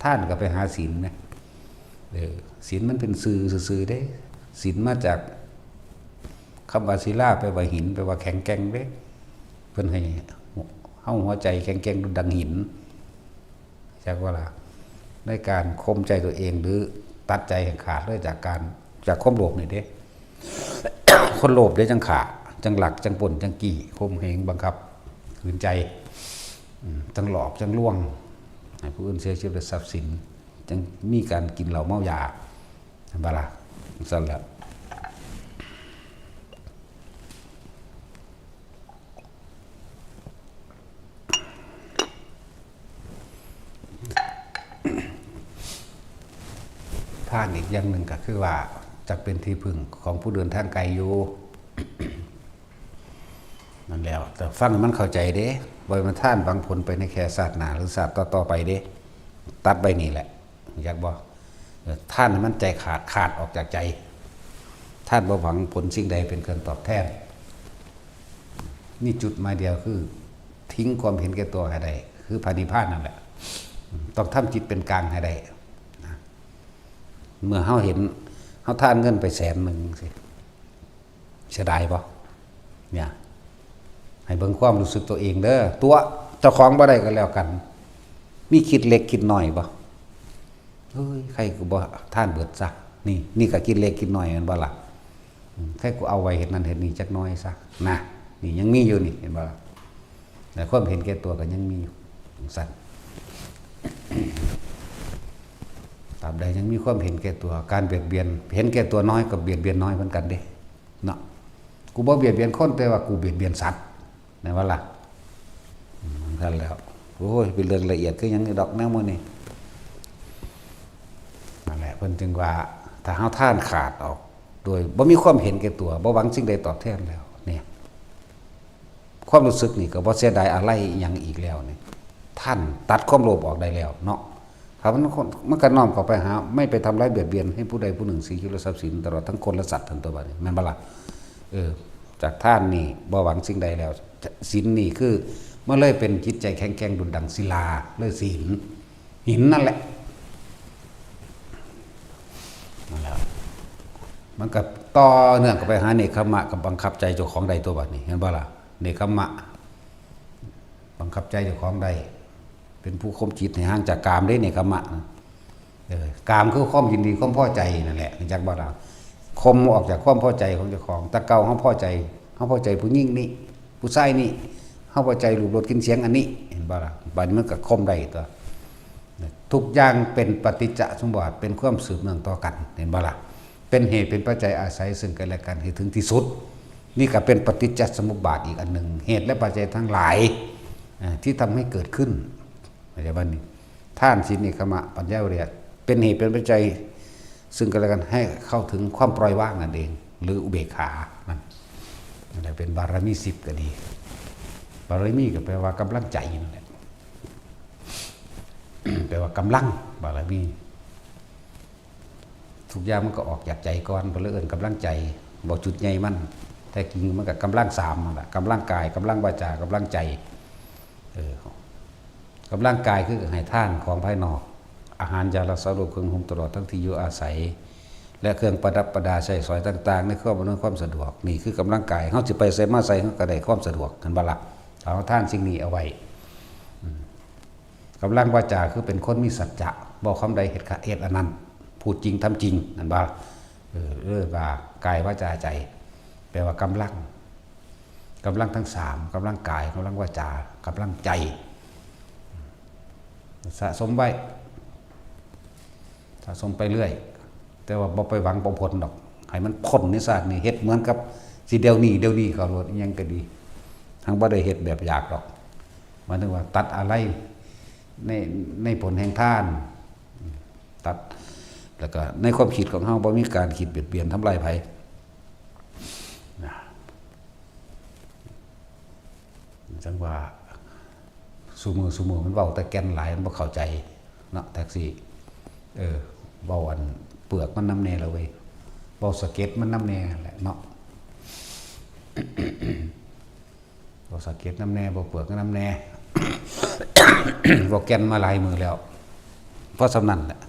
ทานก็ไปหาศีลนะ เออ ศีลมันเป็นซื่อซื่อๆเด้ ศีลมาจากคำว่าศิลา แปลว่าหิน แปลว่าแข็งแกร่งเด้ เพิ่นให้เฮาหัวใจแข็งแกร่งดุจดังหิน จักว่าล่ะ ในการข่มใจตัวเองหรือตัดใจให้ขาดเลยจากการ จากความโลภนี่เด้ คนโลภเด้จั่งฆ่า จั่งลัก จั่งปล้น จั่งจี้ ข่มเหง บังคับ ขืนใจ อืม จั่งหลอก จั่งลวง ให้ผู้อื่นเสียชีวิตและทรัพย์สิน จั่งมีการกินเหล้าเมายา เห็นบ่ล่ะ ซั่นแหละ ทานอีกอย่างหนึ่งก็คือว่า จักเป็นที่พึ่งของผู้เดินทางไกลอยู่ นั่นแล้ว แต่ฟังให้มันเข้าใจเด้ บ่แม่นทานหวังผลไปในแค่ชาติหน้าหรือชาติต่อๆไปเด้ ตัดไว้นี่แหละ อยากบ่ เออ ทานให้มันใจขาด ขาดออกจากใจ ทานบ่หวังผลสิ่งใดเป็นเครื่องตอบแทน นี่จุดหมายเดียวคือ ทิ้งความเห็นแก่ตัวให้ได้ คือพระนิพพานนั่นแหละ ต้องทำจิตเป็นกลางให้ได้นะ เมื่อเฮาเห็น เฮาทานเงินไปแสนหนึ่งสิ เสียดายบ่ เนี่ย ให้เบิ่งความรู้สึกตัวเองเด้อ ตัวเจ้าของบ่ได้ก็แล้วกัน มีคิดเล็กคิดน้อยบ่ เฮ้ย ใครกูบ่ทานเบิดซะ นี่ นี่ก็คิดเล็กคิดน้อยแม่นบ่ล่ะ อืม ใครกูเอาไว้เฮ็ดนั่นเฮ็ดนี่จักหน่อยซะ นะ นี่ยังมีอยู่นี่ เห็นบ่ล่ะ แต่ความเห็นแก่ตัวก็ยังมีอยู่ จั่งซั้น ตราบใดยังมีความเห็นแก่ตัว การเบียดเบียน เห็นแก่ตัวน้อยก็เบียดเบียนน้อยเหมือนกันเด้ เนาะ กูบ่เบียดเบียนคน แต่ว่ากูเบียดเบียนสัตว์ แม่นบ่ล่ะ อืม นั่นแหล้ว โอ้ย เป็นเรื่องละเอียดคือหยังนี่ดอกแนวหมู่นี้ นั่นแหละ เพิ่นจึงว่า ถ้าเฮาทานขาดออก โดยบ่มีความเห็นแก่ตัว บ่หวังสิ่งใดตอบแทนแล้ว เนี่ย ความรู้สึกนี่ก็บ่เสียดายอาลัยอิหยังอีกแล้วนี่ ท่านตัดความโลภออกได้แล้วเนาะ ถ้ามัน มันก็น้อมเข้าไปหา ไม่ไปทำร้ายเบียดเบียนให้ผู้ใดผู้หนึ่ง สิ่งของและทรัพย์สิน ตลอดทั้งคนและสัตว์ ทันตัวบัดนี้ แม่นบ่ล่ะ เออ จากทานนี่บ่หวังสิ่งใดแล้ว ศีลนี่คือ มันเลยเป็นจิตใจแข็งแกร่งดุจดังศิลา เลยศีล หินนั่นแหละ มันก็ต่อเนื่องก็ไปหาเนกขัมมะ ก็บังคับใจเจ้าของได้ตัวบัดนี้ เห็นบ่ล่ะ เนกขัมมะ บังคับใจเจ้าของได้ เป็นผู้ข่มจิตให้ห่างจากกามเด้ เนกขัมมะ เออกามคือความยินดีความพอใจนั่นแหละ รู้จักบ่ล่ะ ข่มออกจากความพอใจของเจ้าของ แต่เก่าเฮาพอใจ เฮาพอใจผู้หญิงนี่ ผู้ชายนี่ เฮาพอใจรูปรสกลิ่นเสียงอันนี้ เห็นบ่ล่ะ บัดนี้มันก็ข่มได้ตัว ทุกอย่างเป็นปฏิจจสมุปบาท เป็นความสืบเนื่องต่อกัน เห็นบ่ล่ะ เป็นเหตุเป็นปัจจัยอาศัยซึ่งกันและกันให้ถึงที่สุด นี่ก็เป็นปฏิจจสมุปบาทอีกอันหนึ่ง เหตุและปัจจัยทั้งหลาย อ่า ที่ทำให้เกิดขึ้น เข้าใจบ่นี่ ทาน ศีล เนกขัมมะ ปัญญา วิริยะ เป็นเหตุเป็นปัจจัยซึ่งกันและกันให้เข้าถึงความปล่อยวางนั่นเอง หรืออุเบกขา นั่น นั่นแหละ เป็นบารมีสิบก็ดี บารมีก็แปลว่ากำลังใจนั่นแหละ แปลว่ากำลัง บารมี ทุกอย่างมันก็ออกจากใจก่อน เพิ่นเลยเอิ้นกำลังใจ บอกจุดใหญ่มัน แท้จริงมันก็กำลังสามนั่นแหละ กำลังกาย กำลังวาจา กำลังใจ เออ กำลังกายคือให้ทานของภายนอก อาหาร ยารักษาโรค เครื่องนุ่งห่ม ตลอดทั้งที่อยู่อาศัย และเครื่องประดับประดาใช้สอยต่างๆ ในความอำนวยความสะดวก นี่คือกำลังกาย เฮาสิไปไสมาไส เฮาก็ได้ความสะดวก เห็นบ่ล่ะ เอาทานสิ่งนี้เอาไว้ อืม กำลังวาจาคือเป็นคนมีสัจจะ บอกคำใดเฮ็ดกะ เฮ็ดอันนั้น พูดจริงทำจริง นั่นบ่ เออ เรียกว่ากายวาจาใจ แปลว่ากำลัง กำลังทั้งสาม กำลังกาย กำลังวาจา กำลังใจ สะสมไว้ สะสมไปเรื่อย แต่ว่าบ่ไปหวังบ่ผลดอก ให้มันพ้นในชาตินี้ เฮ็ดเหมือนกับสิเดี๋ยวนี้ เดี๋ยวนี้เข้าโลด อิหยังก็ดี ทั้งบ่ได้เฮ็ดแบบอยากดอก หมายถึงว่าตัดอะไรใน ในผลแห่งทาน ตัด แล้วก็ในความคิดของเฮาบ่มีการคิดเบียดเบียนทำลายไผ นะ จั่งว่า ซุมื้อ ซุมื้อมันเว้าแต่แก่นหลาย มันบ่เข้าใจเนาะ แท็กซี่ เออ เว้าอันเปลือกมันนำแน่ละเว้ย เว้าสะเก็ดมันนำแน่แหละเนาะ เว้าสะเก็ดนำแน่ เว้าเปลือกนำแน่ เว้าแก่นมาหลายมื้อแล้ว พอส่ำนั้นแหละ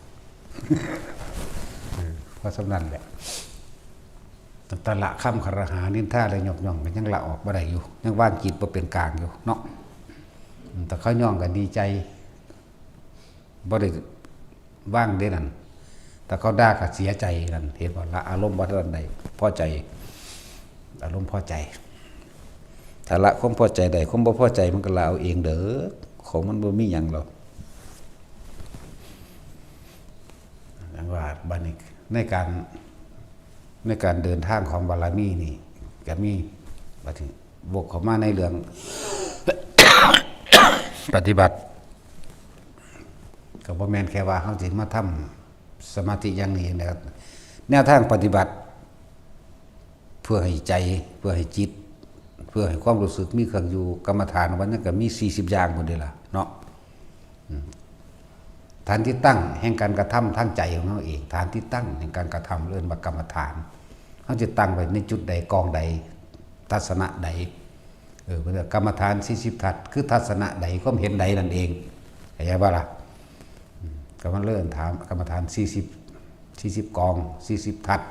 เออ พอส่ำนั้นแหละ ตั้งแต่ละคำคารหานินทาและยกย่องก็ยังละออกบ่ได้อยู่ ยังวางจิตบ่เป็นกลางอยู่เนาะ อืม แต่เขาย่องก็ดีใจ บ่ได้วางเด้นั่น แต่เขาด่าก็เสียใจนั่น เห็นบ่ ละอารมณ์บ่ทันได้พอใจ อารมณ์พอใจ ถ้าละความพอใจได้ ความบ่พอใจมันก็ละเอาเองเด้อ ของมันบ่มีหยังหรอก อย่างว่าบัดนี้ในการ ในการเดินทางของบารมีนี่ก็มี บัดนี้วกเข้ามาในเรื่อง ปฏิบัติ ก็บ่แม่นแค่ว่าเฮาสิมาทำสมาธิอย่างนี้นะครับ แนวทางปฏิบัติ เพื่อให้ใจ เพื่อให้จิต เพื่อให้ความรู้สึกมีเครื่องอยู่ กรรมฐานวันนั้นก็มีสี่สิบอย่างพุ้นเด้ล่ะเนาะ อืม ฐานที่ตั้งแห่งการกระทำทางใจของเฮาเอง ฐานที่ตั้งแห่งการกระทำเอิ้นว่ากรรมฐาน เฮาจะตั้งไว้ในจุดใด กองใด ทัศนะใด เออ เพิ่นว่ากรรมฐานสี่สิบทัศน์ คือทัศนะใด ความเห็นใดนั่นเอง เข้าใจบ่ล่ะ อืม ก็มันเลยถามกรรมฐานสี่สิบ สี่สิบกอง สี่สิบทัศน์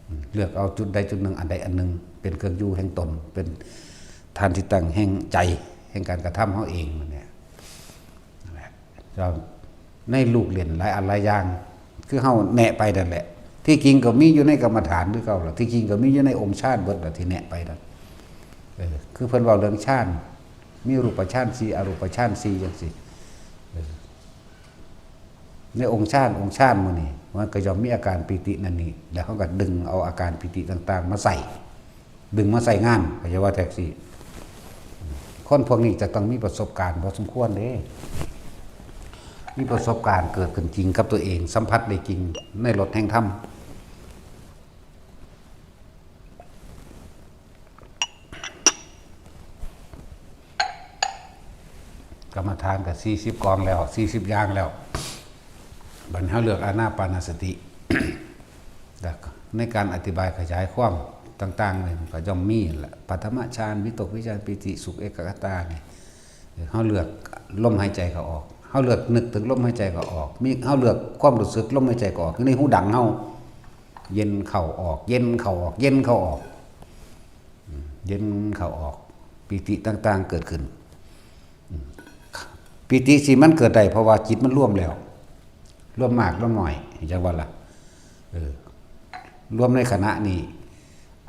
อืม เลือกเอาจุดใดจุดหนึ่ง อันใดอันหนึ่ง เป็นเครื่องอยู่แห่งตน เป็นฐานที่ตั้งแห่งใจ แห่งการกระทำเฮาเองนั่นแหละ นั่นแหละ ในลูกเล่นหลายอันหลายอย่าง คือเฮาแนะไปนั่นแหละ ที่จริงก็มีอยู่ในกรรมฐานคือเก่าล่ะ ที่จริงก็มีอยู่ในองค์ฌานเบิดล่ะที่แนะไปนั่น เออ คือเพิ่นเว้าเรื่องฌาน มีรูปฌานสี่ อรูปฌานสี่จังซี่ เออ ในองค์ฌาน องค์ฌานหมู่นี้ มันก็ย่อมมีอาการปีตินั่นนี่ แล้วเฮาก็ดึงเอาอาการปีติต่างๆ มาใส่ ดึงมาใส่งาน เข้าใจว่าแท็กซี่ คนพวกนี้จะต้องมีประสบการณ์พอสมควรเด้ มีประสบการณ์เกิดขึ้นจริงกับตัวเอง สัมผัสได้จริงในรสแห่งธรรม กรรมฐานก็สี่สิบกองแล้ว สี่สิบอย่างแล้ว บัดนี้เฮาเลือกอานาปานสติ แล้วก็ในการอธิบายขยายความต่างๆนี่มันก็ย่อมมีนั่นแหละ ปฐมฌาน วิตกวิจารปีติสุขเอกัคคตานี่ เฮาเลือกลมหายใจเข้าออก เฮาเลือกนึกถึงลมหายใจเข้าออก มี เฮาเลือกความรู้สึกลมหายใจเข้าออก อยู่ในหูดังเฮา เย็นเข้าออก เย็นเข้าออก เย็นเข้าออก อืม เย็นเข้าออก ปีติต่างๆเกิดขึ้น อืม ปีติสิมันเกิดได้เพราะว่าจิตมันรวมแล้ว รวมมากรวมน้อย จักว่าล่ะ เออ รวมในขณะนี้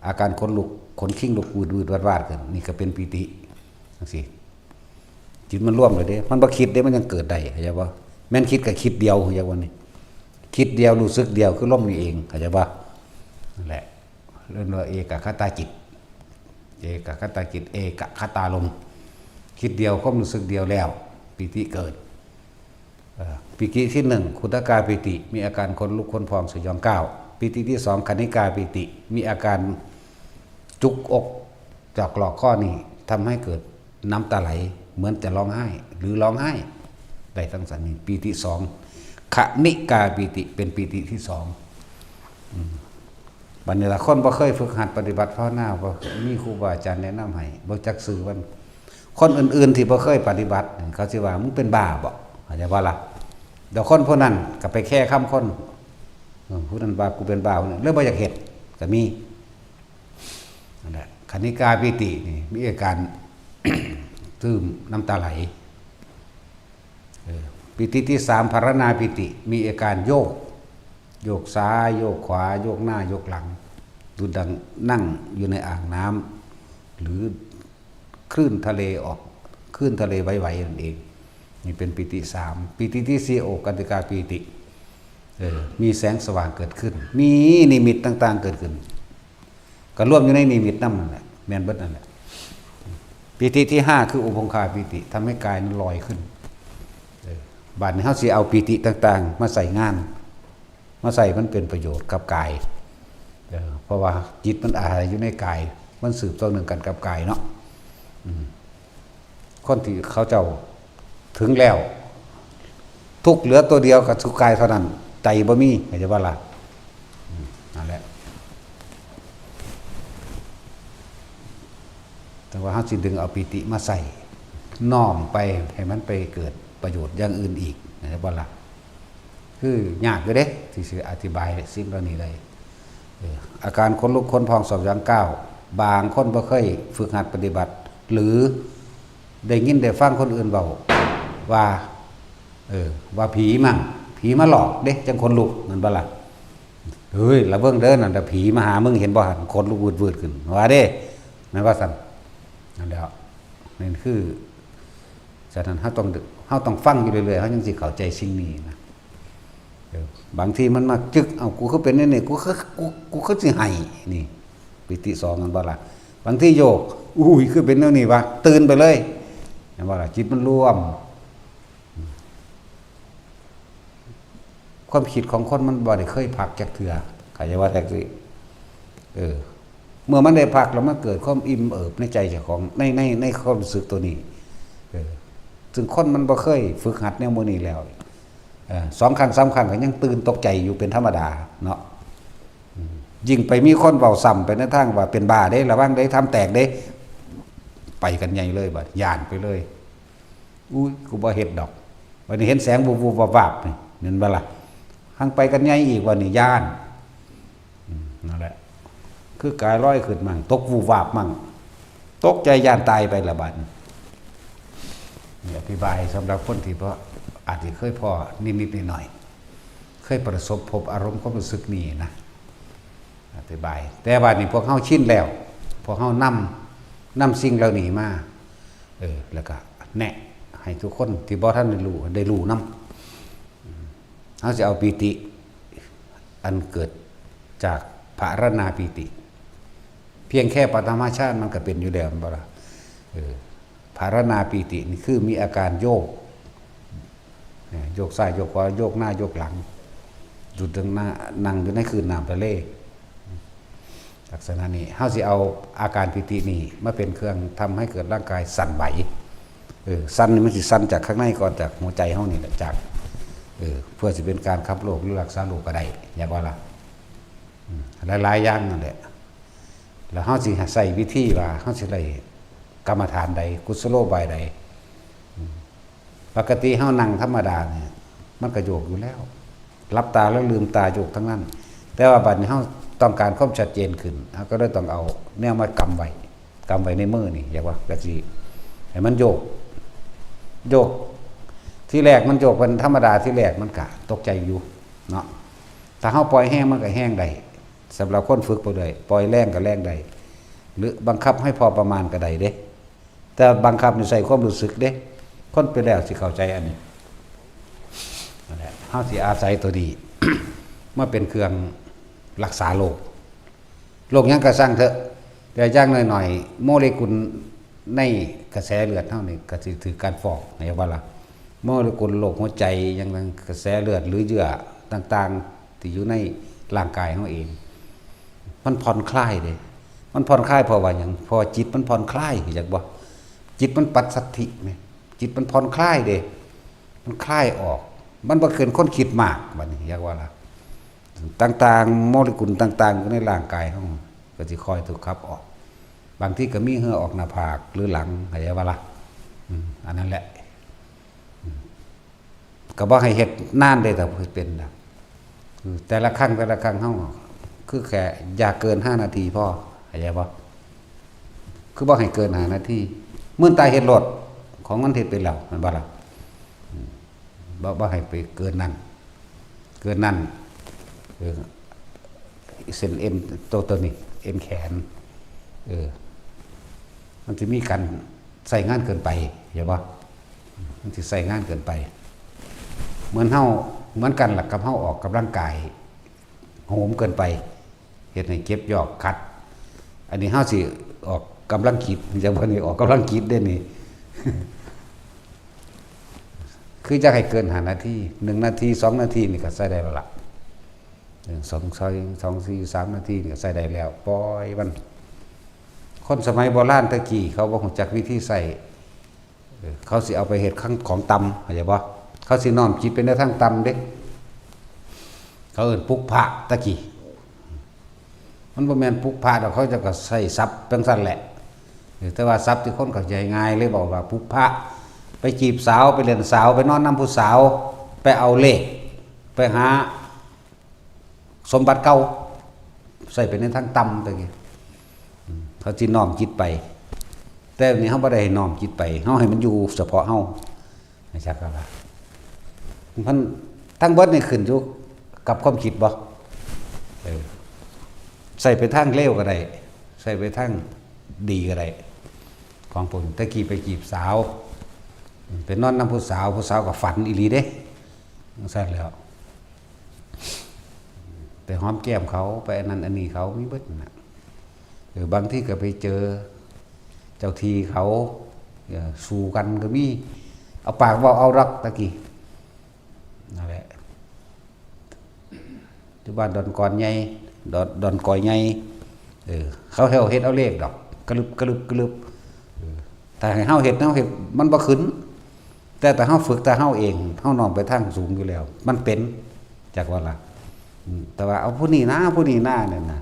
อาการขนลุก ขนคิงลุก วืดๆวาดๆขึ้น นี่ก็เป็นปีติ จังซี้ จิตมันรวมเลยเด้ มันบ่คิดเด้ มันยังเกิดได้ เข้าใจบ่ แม่นคิดก็คิดเดียว เข้าใจบ่นี่ คิดเดียว รู้สึกเดียว คือลมนี่เอง เข้าใจบ่ นั่นแหละ เรียกว่าเอกัคคตาจิต เอกัคคตาจิต เอกัคคตารมณ์ คิดเดียว ความรู้สึกเดียวแล้ว ปีติเกิด เอ่อ ปีติที่หนึ่ง ขุทกาปีติ มีอาการขนลุกขนพองสยองก้าว ปีติที่สอง คณิกาปีติ มีอาการจุกอก จอกหลอกข้อนี่ ทำให้เกิดน้ำตาไหล เหมือนจะร้องไห้ หรือร้องไห้ ได้ทั้งสันนี้ ปีติสอง คณิกาปีติ เป็นปีติที่สอง อืม บัดนี้ล่ะ คนบ่เคยฝึกหัดปฏิบัติภาวนา บ่มีครูบาอาจารย์แนะนำให้ บ่จักชื่อมัน คนอื่นๆที่บ่เคยปฏิบัติ เขาสิว่า "มึงเป็นบ้าบ่" เข้าใจบ่ล่ะ แล้วคนผู้นั้นก็ไปแค่คำคน เออ ผู้นั้นว่า "กูเป็นบ้า" ผู้นั้นเลยบ่อยากเฮ็ด ก็มี นั่นแหละ คณิกาปีตินี่ มีอาการ ตื้มน้ำตาไหล เออ ปีติที่สาม ภารณาปีติ มีอาการโยก โยกซ้าย โยกขวา โยกหน้า โยกหลัง ดูดังนั่งอยู่ในอ่างน้ำ หรือคลื่นทะเลออก คลื่นทะเลไหวๆนั่นเอง นี่เป็นปีติสาม ปีติที่สี่ โอคติกาปีติ เออ มีแสงสว่างเกิดขึ้น มีนิมิตต่างๆเกิดขึ้น ก็รวมอยู่ในนิมิตนำนั่นแหละ แม่นเบิดนั่นแหละ ปีติที่ห้า คืออุพงคาปีติ ทำให้กายนั้นลอยขึ้น เออ บัดนี้เฮาสิเอาปีติต่างๆมาใส่งาน มาใส่มันเป็นประโยชน์กับกาย เออ เพราะว่าจิตมันอาศัยอยู่ในกาย มันสืบต่อเนื่องกันกับกายเนาะ อืม คนที่เขาเจ้าถึงแล้ว ทุกข์เหลือตัวเดียวก็คือกายเท่านั้น ใจบ่มี เข้าใจบ่ล่ะ อืม นั่นแหละ แต่ว่าเฮาสิดึงเอาปีติมาใส่ น้อมไปให้มันไปเกิดประโยชน์อย่างอื่นอีก เข้าใจบ่ล่ะ คือยากอยู่เด้ ที่สิอธิบายสิ่งเหล่านี้ได้ เออ อาการขนลุกขนพองสยองก้าว บางคนบ่เคยฝึกหัดปฏิบัติ หรือได้ยินได้ฟังคนอื่นเว้าว่า เออ ว่าผีมั่ง ผีมาหลอกเด้ จังขนลุก แม่นบ่ล่ะ "เฮ้ย ระเบิงเด้อ นั่นน่ะผีมาหามึง เห็นบ่หั่น ขนลุกวืดๆขึ้น" ว่าเด้ แม่นว่าซั่น นั่นแหละ นั่นคือ ฉะนั้นเฮาต้อง เฮาต้องฟังอยู่เรื่อยๆ เฮาจั่งสิเข้าใจสิ่งนี้นะ เออ บางทีมันมาจึก "เอ้า กูคือเป็นแนวนี้ กูคือ กู กูคือสิไห้" นี่ ปีติสอง แม่นบ่ล่ะ บางทีโยก "อุ้ย คือเป็นแนวนี้วะ" ตื่นไปเลย แม่นบ่ล่ะ จิตมันรวม ความคิดของคนมันบ่ได้เคยพักจักเทื่อ เข้าใจว่าจั่งซี้ เออ เมื่อมันได้พักแล้วมันเกิดความอิ่มเอิบในใจเจ้าของ ใน ใน ในความรู้สึกตัวนี้ เออ ซึ่งคนมันบ่เคยฝึกหัดแนวหมู่นี้แล้ว เออ สองครั้งสามครั้งก็ยังตื่นตกใจอยู่เป็นธรรมดาเนาะ อืม ยิ่งไปมีคนเว้าซ้ำไปในทางว่าเป็นบ้าเด้ ระวังเด้ ถ้ำแตกเด้ ไปกันใหญ่เลยบัด ย้านไปเลย "อุ้ย กูบ่เฮ็ดดอก" บัดนี้เห็นแสงวุบๆวับๆนี่ แม่นบ่ล่ะ หังไปกันใหญ่อีก บัดนี้ย้าน อืม นั่นแหละ คือกายลอยขึ้นมั่ง ตกวุบวับมั่ง ตกใจย้านตายไปละบัด นี่อธิบายสำหรับคนที่บ่ อาจสิเคยพ้อนิดๆหน่อยๆ เคยประสบพบอารมณ์ความรู้สึกนี้นะ อธิบาย แต่บัดนี้พวกเฮาชินแล้ว พวกเฮานำ นำสิ่งเหล่านี้มา เออ แล้วก็แนะให้ทุกคนที่บ่ทันได้รู้ ได้รู้นำ เฮาสิเอาปีติ อันเกิดจากภารณาปีติ เพียงแค่ปฐมฌานมันก็เป็นอยู่แล้ว แม่นบ่ล่ะ เออ ภารณาปีตินี่คือมีอาการโยก เนี่ย โยกซ้ายโยกขวา โยกหน้าโยกหลัง อยู่ตรงหน้า นั่งอยู่ในคลื่นน้ำทะเล ลักษณะนี้ เฮาสิเอาอาการปีตินี่มาเป็นเครื่องทำให้เกิดร่างกายสั่นไหว เออ สั่นนี่มันสิสั่นจากข้างในก่อน จากหัวใจเฮานี่แหละ จาก เออ เพื่อสิเป็นการขับโรคหรือรักษาโรคก็ได้ แม่นบ่ล่ะ อืม หลายๆอย่างนั่นแหละ แล้วเฮาสิใช้วิธีว่าเฮาสิได้กรรมฐานใด กุศโลบายใด อืม ปกติเฮานั่งธรรมดาเนี่ย มันก็โยกอยู่แล้ว หลับตาแล้วลืมตาโยกทั้งนั้น แต่ว่าบัดนี้เฮาต้องการความชัดเจนขึ้น เฮาก็เลยต้องเอาแนวมากำไว้ กำไว้ในมือนี่ อยากว่าก็สิให้มันโยก โยก ทีแรกมันโยกเป็นธรรมดา ทีแรกมันก็ตกใจอยู่เนาะ ถ้าเฮาปล่อยแฮงมันก็แฮงได้ สำหรับคนฝึกไปเรื่อย ปล่อยแรงก็แรงได้ หรือบังคับให้พอประมาณก็ได้เด้ แต่บังคับนี่ใส่ความรู้สึกเด้ คนเป็นแล้วสิเข้าใจอันนี้ นั่นแหละ เฮาสิอาศัยตัวนี้ มาเป็นเครื่องรักษาโรค โรคหยังก็ซ่างเถอะ แต่อย่างน้อยๆ โมเลกุลในกระแสเลือดเฮานี่ก็สิถืกการฟ้อง เห็นบ่ล่ะ โมเลกุลโรคหัวใจ หยังนั้น กระแสเลือดหรือเยื่อต่างๆ ที่อยู่ในร่างกายเฮาเอง มันผ่อนคลายเด้ มันผ่อนคลายเพราะว่าหยัง เพราะว่าจิตมันผ่อนคลาย อยากบ่ จิตมันปัสสัทธิแหม จิตมันผ่อนคลายเด้ มันคลายออก มันบ่เป็นคนคิดมาก บัดนี้ อยากว่าล่ะ ต่างๆ โมเลกุลต่างๆ อยู่ในร่างกายเฮาก็สิค่อยถูกขับออก บางทีก็มีเหงื่อออกหน้าผากหรือหลัง เข้าใจบ่ล่ะ อืม อันนั้นแหละ อืม ก็บ่ให้เฮ็ดนานเด้ ถ้าเป็นนะ อืม แต่ละครั้ง แต่ละครั้งเฮา คือแค่อย่าเกินห้านาทีพอ เข้าใจบ่ คือบ่ให้เกินห้านาที มื้อตายเฮ็ดโลด ของมันเฮ็ดเป็นแล้ว แม่นบ่ล่ะ อืม บ่ บ่ให้ไปเกินนั้น เกินนั้น เออ เส้นเอ็นตัว ตัวนี้ เอ็นแขน เออ มันสิมีการใช้งานเกินไป เห็นบ่ มันสิใช้งานเกินไป เหมือนเฮา เหมือนกันล่ะ กับเฮาออกกำลังกาย โหมเกินไป เฮ็ดให้เจ็บยอกคัด อันนี้เฮาสิออกกำลังจิต จั่งบ่ได้ออกกำลังจิตเด้นี่ คืออยากให้เกินห้านาที หนึ่งนาที สองนาทีนี่ก็ใช้ได้แล้วล่ะ หนึ่ง สอง สอง สอง สี่ สาม นาทีนี่ก็ใช้ได้แล้ว ปล่อยมัน คนสมัยโบราณแต่กี้เขาบ่รู้จักวิธีใช้ เออ เขาสิเอาไปเฮ็ดของ ของต่ำ เข้าใจบ่ เขาสิน้อมจิตไปในทางต่ำเด้ เขาเอิ้นปุพพะแต่กี้ มันบ่แม่นปุพพะดอก เขาเจ้าก็ใช้ศัพท์จั่งซั้นแหละ เออ แต่ว่าศัพท์ที่คนเข้าใจง่ายเลยบอกว่าปุพพะ ไปจีบสาว ไปเล่นสาว ไปนอนนำผู้สาว ไปเอาเลข ไปหาสมบัติเก่า ใช้ไปในทางต่ำแต่กี้ อืม เขาสิน้อมจิตไป แต่อันนี้เฮาบ่ได้ให้น้อมจิตไป เฮาให้มันอยู่เฉพาะเฮา จักว่า มันทั้งเบิดนี่ขึ้นอยู่กับความคิดบ่ เออ ใช้ไปทางเลวก็ได้ ใช้ไปทางดีก็ได้ ของพวกนี้ แต่กี้ไปจีบสาว ไปนอนนำผู้สาว ผู้สาวก็ฝันอีหลีเด้ จั่งซั้นแหล้ว ไปหอมแก้มเขา ไปอันนั้นอันนี้เขา มีเบิดนั่นน่ะ เออ บางทีก็ไปเจอเจ้าที่เขา เออ สู้กันก็มี เอาปากเว้าเอาดอกแต่กี้ นั่นแหละ อยู่บ้านดอนกอนใหญ่ ดอน ดอนกอยใหญ่ เออ เขาเฮ็ดเอาเลขดอก กระลึบ กระลึบ กระลึบ เออ ถ้าให้เฮาเฮ็ด เฮาเฮ็ด มันบ่ขึ้น แต่ถ้าเฮาฝึก ถ้าเฮาเอง เฮาน้อมไปทางสูงอยู่แล้ว มันเป็น จักว่าล่ะ อืม แต่ว่าเอาผู้นี้นะ ผู้นี้นะ เนี่ยนะ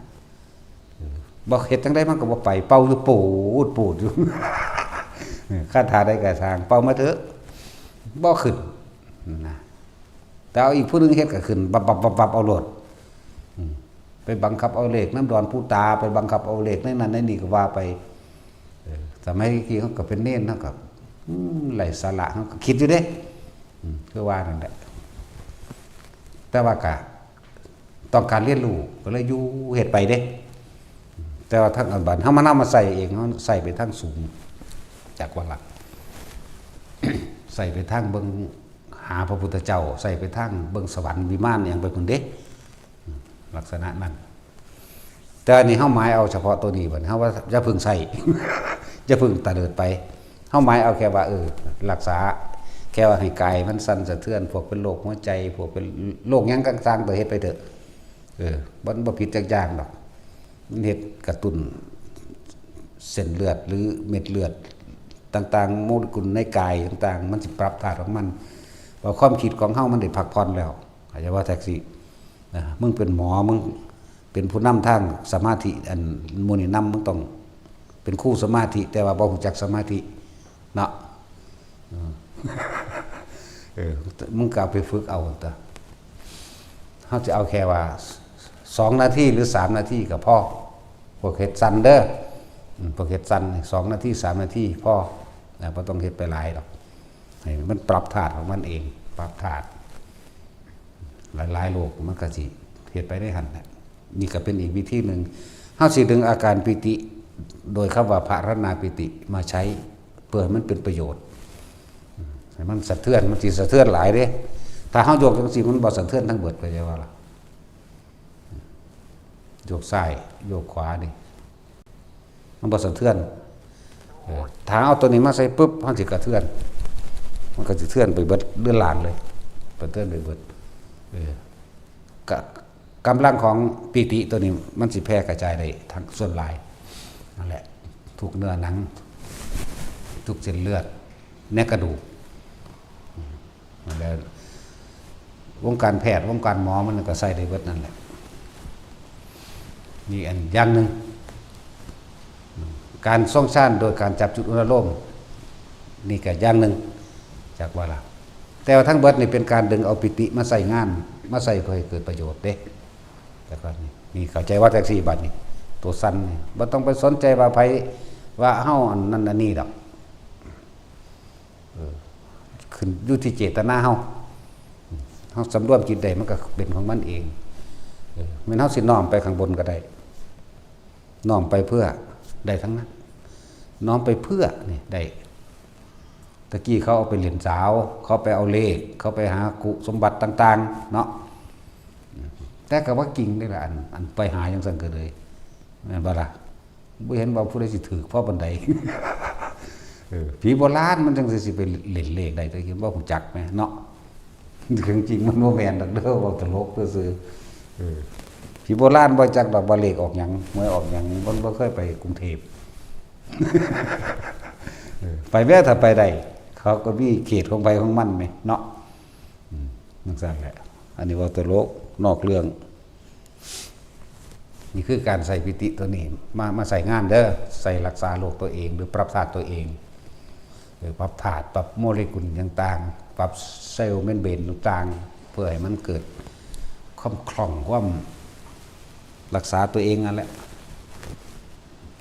เออ บ่เฮ็ดจั่งใดมันก็บ่ไป เป่าอยู่ปูดปูดอยู่ เออ คาถาใดก็ซ่าง เป่ามาเถอะ บ่ขึ้น นะ แต่เอาอีกผู้หนึ่งเฮ็ดก็ขึ้น บับบับบับบับเอาโลด อืม ไปบังคับเอาเลขนำดอนปูตา ไปบังคับเอาเลขในนั้นในนี่ก็ว่าไป เออ สมัยกี้เขาก็เป็นเณร เขาก็ อืม ไร้สาระ เขาก็คิดอยู่เด้ อืม คือว่านั่นแหละ แต่ว่าก็ต้องการเรียนรู้ ก็เลยอยู่เฮ็ดไปเด้ แต่ว่าทางอันบัดเฮามานำมาใช้เอง เฮาใช้ไปทางสูง จักว่าล่ะ ใช้ไปทางเบิ่งหาพระพุทธเจ้า ใช้ไปทางเบิ่งสวรรค์วิมานอิหยังไปพุ้นเด้ ลักษณะนั้น แต่อันนี้เฮาหมายเอาเฉพาะตัวนี้บัดนี้ เฮาว่าอย่าเพิ่งใช้ อย่าเพิ่งตะเลิดไป เฮาหมายเอาแค่ว่า เออ รักษา แค่ว่าให้กายมันสั่นสะเทือน พวกเป็นโรคหัวใจ พวกเป็นโรคหยังต่างๆ ก็เฮ็ดไปเถอะ เออ มันบ่ผิดจักอย่างดอก มันเฮ็ดกระตุ้นเส้นเลือดหรือเม็ดเลือดต่างๆ โมเลกุลในกายต่างๆ มันสิปรับธาตุของมัน ว่าความคิดของเฮามันได้พักผ่อนแล้ว เข้าใจว่าแท็กซี่ นะ มึงเป็นหมอ มึงเป็นผู้นำทางสมาธิ อันหมู่นี้นำ มึงต้องเป็นครูสมาธิ แต่ว่าบ่รู้จักสมาธิ เนาะ เออ เออ มึงก็เอาไปฝึกเอาตะ เฮาจะเอาแค่ว่า สองนาทีหรือสามนาทีก็พอ พวกเฮ็ดสั้นเด้อ อืม พวกเฮ็ดสั้นนี่ สองนาที สามนาทีพอ นะ บ่ต้องเฮ็ดไปหลายดอก ให้มันปรับธาตุของมันเอง ปรับธาตุ หลายๆ โลกมันก็สิเฮ็ดไปได้หั่นแหละ นี่ก็เป็นอีกวิธีหนึ่ง เฮาสิดึงอาการปีติ โดยคำว่าภาวนาปีติมาใช้ เพื่อให้มันเป็นประโยชน์ อืม ให้มันสะเทือน มันสิสะเทือนหลายเด้ ถ้าเฮายกจังซี่มันบ่สะเทือนทั้งเบิด เข้าใจบ่ล่ะ โยกซ้าย โยกขวานี่ มันบ่สะเทือน เออ ถ้าเอาตัวนี้มาใส่ปุ๊บ มันสิกระเทือน มันก็สิเทือนไปเบิดเรือนลานเลย กระเทือนไปเบิด เออ กะ กำลังของปีติตัวนี้ มันสิแผ่กระจายได้ทั้งส่วนหลาย นั่นแหละ ทุกเนื้อหนัง ทุกเส้นเลือด ในกระดูก อืม นั่นแหละ วงการแพทย์ วงการหมอมันก็ใช้ได้เบิดนั่นแหละ นี่อันอย่างหนึ่ง การทรงฌานโดยการจับจุดอุณาโลม นี่ก็อย่างหนึ่ง จักว่าล่ะ แต่ว่าทั้งเบิดนี่เป็นการดึงเอาปีติมาใช้งาน มาใช้เพื่อให้เกิดประโยชน์เด้ แต่ก่อนนี่ นี่เข้าใจว่าจังซี่บัดนี้ ตัวสั้นนี่ บ่ต้องไปสนใจว่าไผว่าเฮาอันนั้นอันนี้ดอก เออ ขึ้นอยู่ที่เจตนาเฮา เฮาสำรวมจิตได้มันก็เป็นของมันเอง เออ แม่นเฮาสิน้อมไปข้างบนก็ได้ น้อมไปเพื่อ ได้ทั้งนั้น น้อมไปเพื่อ นี่ได้ ตะกี้เขาเอาไปเล่นสาว เขาไปเอาเลข เขาไปหากุสมบัติต่างๆ เนาะ แต่ก็ว่าจริงเด้ล่ะ อัน อันไปหาจังซั่นก็เลย แม่นบ่ล่ะ บ่เห็นว่าผู้ใดสิถืกพอปานใด เออ ผีโบราณมันจังสิ สิไปเล่นเลขได้ แต่คิดว่าฮู้จักแหมเนาะ เรื่องจริงมันบ่แม่นดอกเด้อ เว้าตลกซื่อๆ เออ ผีโบราณบ่จักดอกว่าเลขออกหยัง หวยออกหยัง มันบ่เคยไปกรุงเทพฯ เออ ไปแม้ถ้าไปได้ เขาก็มีเขตของไผของมันแหมเนาะ อืม จังซั่นแหละ อันนี้เว้าตลก นอกเรื่อง นี่คือการใช้ปีติตัวนี้ มา มาใช้งานเด้อ ใช้รักษาโรคตัวเอง หรือปรับธาตุตัวเอง หรือปรับธาตุ ปรับโมเลกุลต่างๆ ปรับเซลล์เมมเบรนต่างๆ เพื่อให้มันเกิดความคล่อง ความรักษาตัวเองนั่นแหละ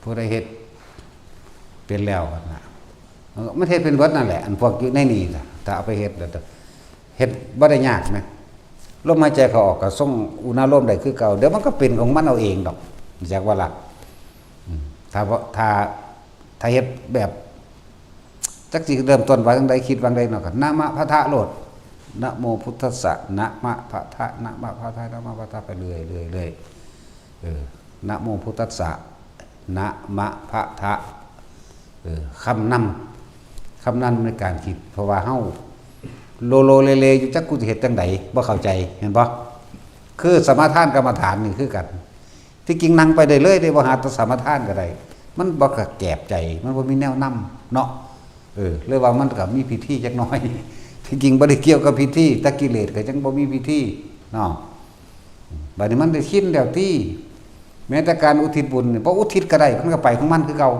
ผู้ใดเฮ็ดเป็นแล้วนะ เออ มันเฮ็ดเป็นเบิดนั่นแหละ อันพวกอยู่ในนี่นะ ถ้าเอาไปเฮ็ดแล้ว เฮ็ดบ่ได้ยากนะ ลมหายใจเข้าออกก็ทรงอุณาโลมได้คือเก่า เดี๋ยวมันก็เป็นของมันเอาเองดอก จักว่าล่ะ อืม ถ้าบ่ ถ้า ถ้าเฮ็ดแบบ จักสิเริ่มต้นว่าจั่งใด คิดว่าจั่งใดเนาะ ก็นะมะพะทะโลด นะโมพุทธัสสะ นะมะพะทะ นะมะพะทะ นะมะพะทะ ไปเรื่อยๆ เรื่อยๆ เออ นะโมพุทธัสสะ นะมะพะทะ เออ คำนำ คำนำในการคิด เพราะว่าเฮาโลโลเลเลอยู่ จักกูสิเฮ็ดจั่งใด บ่เข้าใจ เห็นบ่ คือสมาทานกรรมฐานนี่คือกัน ที่จริงนั่งไปได้เลยเด้ บ่หาแต่สมาทานก็ได้ มันบ่กระแกบใจ มันบ่มีแนวนำเนาะ เออ เลยว่ามันก็มีพิธีจักหน่อย ที่จริงบ่ได้เกี่ยวกับพิธี แต่กิเลสก็ยังบ่มีพิธีเนาะ บัดนี้มันได้ชินแล้วติ แม้แต่การอุทิศบุญนี่ บ่อุทิศก็ได้ มันก็ไปของมันคือเก่า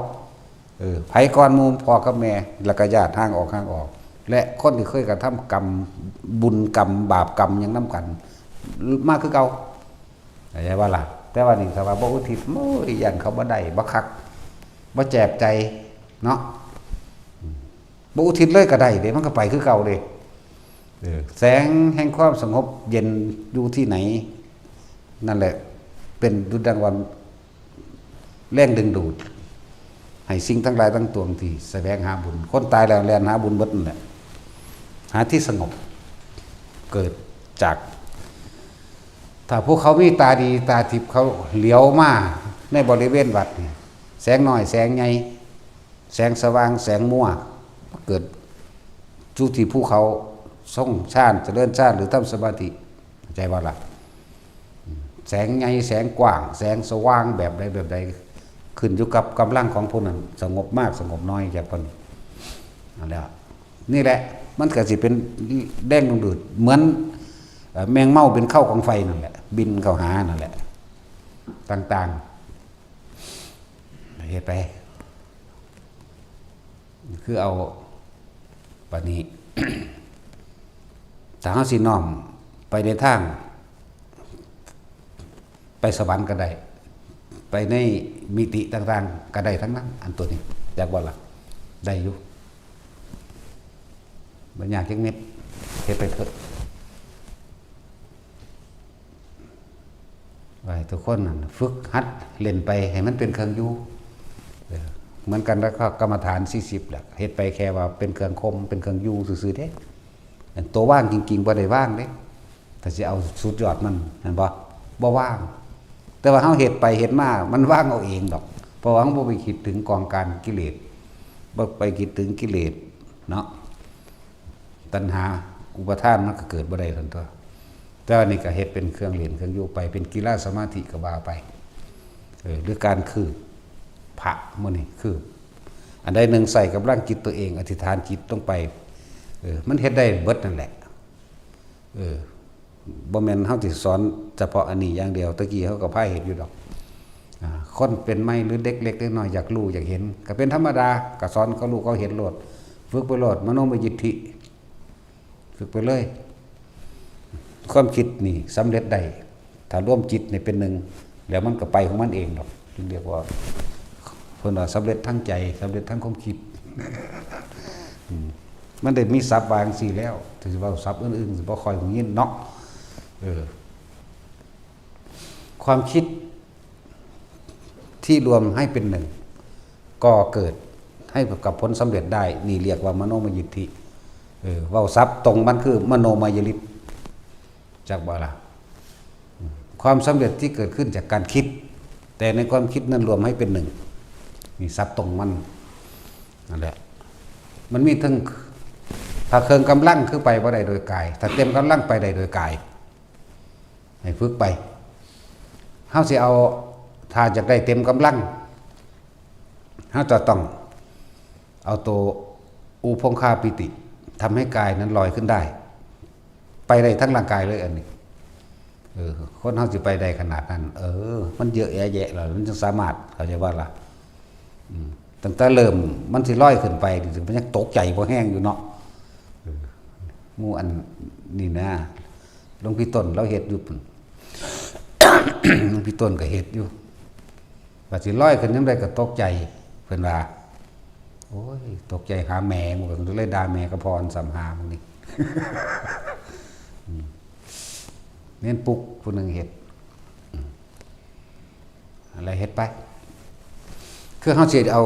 เออ ไผก่อนหมู่ พ่อกับแม่ แล้วก็ญาติห่างออก ห่างออก และคนที่เคยกระทำกรรม บุญกรรม บาปกรรมหยังนำกัน มาคือเก่า เข้าใจบ่ล่ะ แต่ว่านี่ถ้าว่าบ่อุทิศ โอ้ย ย้านเขาบ่ได้ บ่คัก บ่แจบใจ เนาะ อืม บ่อุทิศเลยก็ได้เด้ มันก็ไปคือเก่าเด้ เออ แสงแห่งความสงบเย็นอยู่ที่ไหน นั่นแหละ เป็นดุจดังว่าแรงดึงดูด ให้สิ่งทั้งหลายทั้งปวงที่แสวงหาบุญ คนตายแล้วแล่นหาบุญเบิดนั่นแหละ หาที่สงบ เกิดจาก ถ้าพวกเขามีตาดีตาทิพย์ เขาเหลียวมาในบริเวณวัดนี่ แสงน้อยแสงใหญ่ แสงสว่างแสงมัว เกิดอยู่ที่ผู้เขาทรงฌาน เจริญฌาน หรือทำสมาธิ เข้าใจบ่ล่ะ แสงใหญ่แสงกว้าง แสงสว่างแบบใดแบบใด ขึ้นอยู่กับกำลังของผู้นั้น สงบมากสงบน้อยจากคนนี้ นั่นแหละ นี่แหละ มันก็สิเป็นแรงดึงดูด เหมือน เอ่อ แมงเม่าเป็นเข้าของไฟนั่นแหละ บินเข้าหานั่นแหละ ต่างๆ เฮ็ดไป คือเอา บัดนี้ ถ้าเฮาสิน้อมไปในทาง ไปสวรรค์ก็ได้ ไปในมิติต่างๆ ก็ได้ทั้งนั้น อันตัวนี้ อยากว่าล่ะ ได้อยู่ บ่ยากจักเม็ด เฮ็ดไปเถอะ ว่าให้ทุกคนนั่นฝึกหัดเล่นไปให้มันเป็นเครื่องอยู่ เออ เหมือนกันแล้วก็กรรมฐานสี่สิบแหละ เฮ็ดไปแค่ว่าเป็นเครื่องคม เป็นเครื่องอยู่ซื่อๆ เด้ อันตัวว่างจริงๆ บ่ได้ว่างเด้ ถ้าสิเอาสุดยอดมัน เห็นบ่ บ่ว่าง แต่ว่าเฮาเฮ็ดไปเฮ็ดมา มันว่างเอาเองดอก เพราะว่าเฮาบ่ไปคิดถึงกองการกิเลส บ่ไปคิดถึงกิเลสเนาะ ตัณหาอุปาทานมันก็เกิดบ่ได้ซั่นตั๊ว แต่ว่านี่ก็เฮ็ดเป็นเครื่องเล่นเครื่องอยู่ไป เป็นกีฬาสมาธิก็ว่าไป เออ หรือการคืบพระมื้อนี้คืบ อันใดหนึ่งใส่กำลังจิตตัวเอง อธิษฐานจิตลงไป เออ มันเฮ็ดได้เบิดนั่นแหละ เออ บ่แม่นเฮาสิสอนเฉพาะอันนี้อย่างเดียว ตะกี้เฮาก็พาเฮ็ดอยู่ดอก อ่า คนเป็นใหม่หรือเด็กเล็กเด็กน้อยอยากรู้อยากเห็น ก็เป็นธรรมดา ก็สอนเขารู้เขาเห็นโลด ฝึกไปโลด มโนมยิทธิ ฝึกไปเลย ความคิดนี่สำเร็จได้ ถ้ารวมจิตนี่เป็นหนึ่ง แล้วมันก็ไปของมันเองดอก จึงเรียกว่า เพิ่นว่าสำเร็จทั้งใจ สำเร็จทั้งความคิด อืม มันได้มีศัพท์ว่าจั่งซี้แล้ว ถึงสิเว้าศัพท์อื่นๆ สิบ่ค่อยได้ยินเนาะ เออ ความคิดที่รวมให้เป็นหนึ่ง ก็เกิดให้กับผลสำเร็จได้ นี่เรียกว่ามโนมยิทธิ เออ เว้าศัพท์ตรงมันคือมโนมยฤทธิ์ จักบ่ล่ะ อืม ความสำเร็จที่เกิดขึ้นจากการคิด แต่ในความคิดนั้นรวมให้เป็นหนึ่ง นี่ศัพท์ตรงมัน นั่นแหละ มันมีทั้ง ถ้าเครื่องกำลังคือไปบ่ได้โดยกาย ถ้าเต็มกำลังไปได้โดยกาย ให้ฝึกไป เฮาสิเอา ถ้าอยากได้เต็มกำลัง เฮาจะต้องเอาตัวอุพงคาปีติ ทำให้กายนั้นลอยขึ้นได้ ไปได้ทั้งร่างกายเลยอันนี้ เออ คนเฮาสิไปได้ขนาดนั้น เออ มันเยอะแยะแยะแล้ว มันจึงสามารถ เข้าใจบ่ล่ะ อืม ตั้งแต่เริ่มมันสิลอยขึ้นไปนี่ มันยังตกใจบ่แฮงอยู่เนาะ เออ หมู่อันนี่นะ หลวงพี่ต้นลาวเฮ็ดอยู่ หลวงพี่ต้นก็เฮ็ดอยู่ ว่าสิลอยขึ้นยามใดก็ตกใจ เพิ่นว่า โอ้ย ตกใจหาแม่ หมู่ก็เลยด่าแม่กับพ่ออันซ้ำหาหมู่นี่ อืม เน้นปลุกผู้หนึ่งเฮ็ด อืม อะไรเฮ็ดไป คือเฮาสิเอา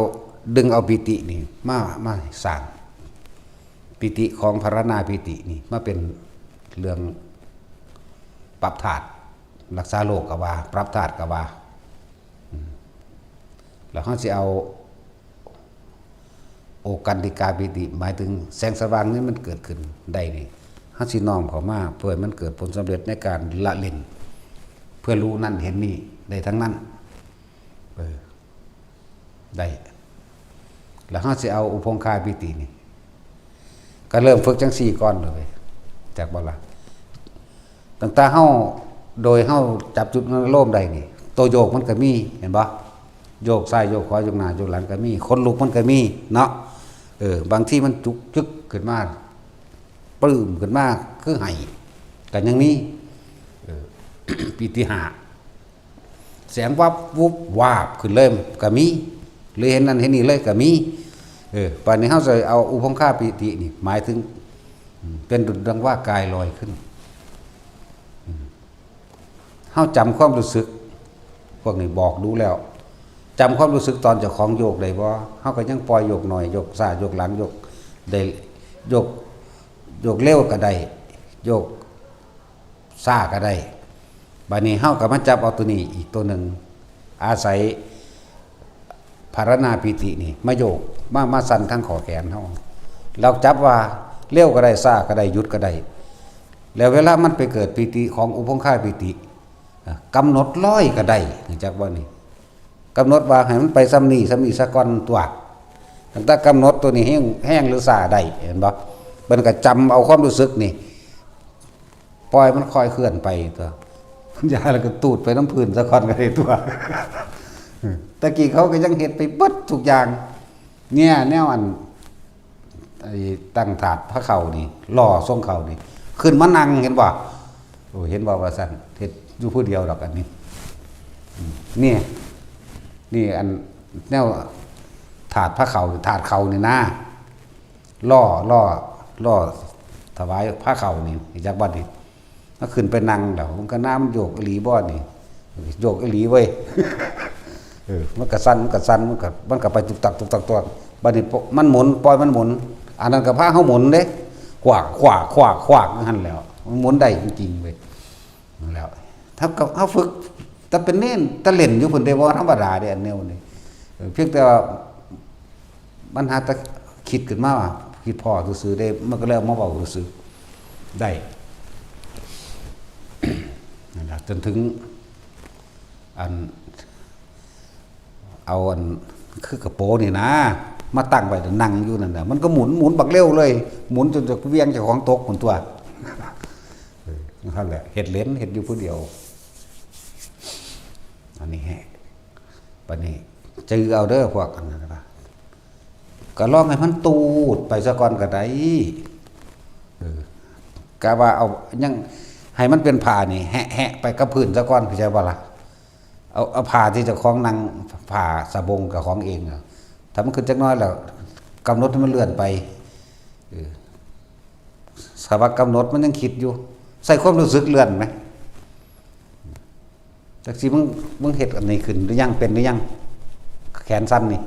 ดึงเอาปีตินี่มา มาสร้าง ปีติของภาวนาปีตินี่มาเป็นเรื่องปรับธาตุ รักษาโรคก็ว่า ปรับธาตุก็ว่า อืม แล้วเฮาสิเอา โอกันติกาปีติ หมายถึงแสงสว่างนี่มันเกิดขึ้นได้นี่ เฮาสิน้อมเข้ามาเพื่อให้มันเกิดผลสำเร็จในการละเล่น เพื่อรู้นั่นเห็นนี่ได้ทั้งนั้น เออ ได้ แล้วเฮาสิเอาอุพงคาปีตินี่ ก็เริ่มฝึกจั่งซี่ก่อนเลย จักบ่ล่ะ ตั้งแต่เฮา โดยเฮาจับจุดอารมณ์ได้นี่ ตัวโยกมันก็มี เห็นบ่ โยกซ้ายโยกขวา โยกหน้าโยกหลังก็มี ขนลุกมันก็มีเนาะ เออ บางทีมันจุกจึกขึ้นมา ปลื้มขึ้นมา คือไห้ ก็ยังมี เออ ปีติห้า แสงวับวุบวาบขึ้นเลยก็มี หรือเห็นนั่นเห็นนี่เลยก็มี เออ บัดนี้เฮาสิเอาอุพงคาปีตินี่ หมายถึง อืม เป็นดุจดังว่ากายลอยขึ้น อืม เฮาจำความรู้สึก พวกนี้บอกดูแล้ว จำความรู้สึกตอนเจ้าของโยกได้บ่ เฮาก็ยังปล่อยโยกหน่อย โยกซ้าย โยกหลัง โยกได้ โยก โยกเร็วก็ได้ โยก ช้าก็ได้ บัดนี้เฮาก็มาจับเอาตัวนี้อีกตัวหนึ่ง อาศัยภาวนาปีตินี่มาโยก มา มาสั่นทั้งข้อแขนเฮา เราจับว่าเร็วก็ได้ ช้าก็ได้ หยุดก็ได้ แล้วเวลามันไปเกิดปีติของอุพงคาปีติ อ่ะ กำหนดลอยก็ได้ รู้จักบ่นี่ กำหนดว่าให้มันไปส่ำนี้ ส่ำนี้ซะก่อนตั๊ว ตั้งแต่กำหนดตัวนี้แฮง แฮงหรือช้าได้ เห็นบ่ มันก็จำเอาความรู้สึกนี่ ปล่อยมันค่อยเคลื่อนไปตั๊ว อย่าแล้วก็ตูดไปนำพื้นซะก่อนก็ได้ตั๊ว ตะกี้เขาก็ยังเฮ็ดไปเบิดทุกอย่าง เนี่ย แนวอัน ไอ้ตั้งถาดพระเข้านี่ หล่อทรงเข้านี่ ขึ้นมานั่ง เห็นบ่ โอ้ เห็นบ่ว่าซั่น เฮ็ดอยู่ผู้เดียวดอกอันนี้ นี่ นี่อันแนวถาดพระเขาถาดเขานี่นะล่อล่อล่อถวายพระเขานี่จากบัดนี้ มันขึ้นไปนั่งแล้วมันก็น้ำโยกอีหลีบ่นี่ โยกอีหลีเว้ย เออมันก็สั่นมันก็สั่นมันก็มันก็ไปตุกตักตุกตักตุกตักบัดนี้ปมันหมุนปล่อยมันหมุน อันนั้นก็พาเขาหมุนเด้ขวากขวากขวากขวากนั่นแหล้วมันหมุนได้จริงๆเว้ยนั่นแหล้วถ้ากับเขาฝึกแต่เป็นเน้นแต่เล่นอยู่คนเดียวว่าธรรมดาเด้อันแนวนี้เออเพียงแต่ว่ามันหาแต่คิดขึ้นมาว่าคิดพอซื่อๆได้มันก็เลยเอามาเบาซื่อๆได้ นั่นแหละจนถึง อัน เอาอันคือกระโปรงนี่นะ มาตั้งไว้นั่งอยู่นั่นแหละมันก็หมุนหมุนบักเร็วเลย หมุนจนจะเวียงเจ้าของตกคนตัวเออนั่นแหละเห็ดเล่นเห็ดอยู่ผู้เดียว อันนี้แหะปานนี้จือเอาเด้อพวกอันนั้นนะก็ลองให้มันตูดไปซะก่อนก็ได้เออกะว่าเอายังให้มันเป็นผ้านี่แหะแหะไปกับพื้นซะก่อนเข้าใจบ่ล่ะเอาเอาผ้าที่เจ้าของนั่งผ้าสบงกับของเองอะถ้ามันขึ้นจักหน้อยแล้วกำหนดให้มันเลื่อนไปเออสภาวะกำหนดมันยังคิดอยู่ ใส่ความรู้สึกเลื่อนไหม จักสิมึงมึงเฮ็ดอันนี้ขึ้นหรือยังเป็นหรือยังแขนสั้นนี่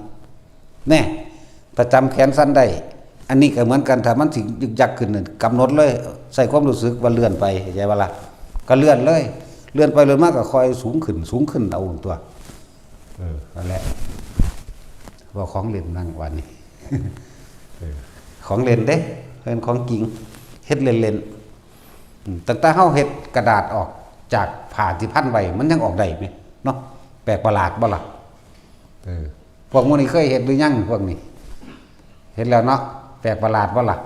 แน่ถ้าจำแขนสั้นได้ อันนี้ก็เหมือนกันถ้ามันสิยึกยักขึ้นน่ะกำหนดเลยใส่ความรู้สึกว่าเลื่อนไปเข้าใจบ่ล่ะก็เลื่อนเลย เลื่อนไปเลื่อนมาก็ค่อยสูงขึ้นสูงขึ้นเอาตัวเออนั่นแหละว่าของเล่นนั่งวันนี้เออของเล่นเด้เป็นของจริงเฮ็ดเล่นๆ อืมตั้งแต่เฮาเฮ็ดกระดาษออกจากผ้าที่พันไว้มันยังออกได้ไหมเนาะแปลกประหลาดบ่ล่ะเออพวกหมู่นี้เคยเฮ็ดหรือยังพวกนี้เฮ็ดแล้วเนาะแปลกประหลาดบ่ล่ะ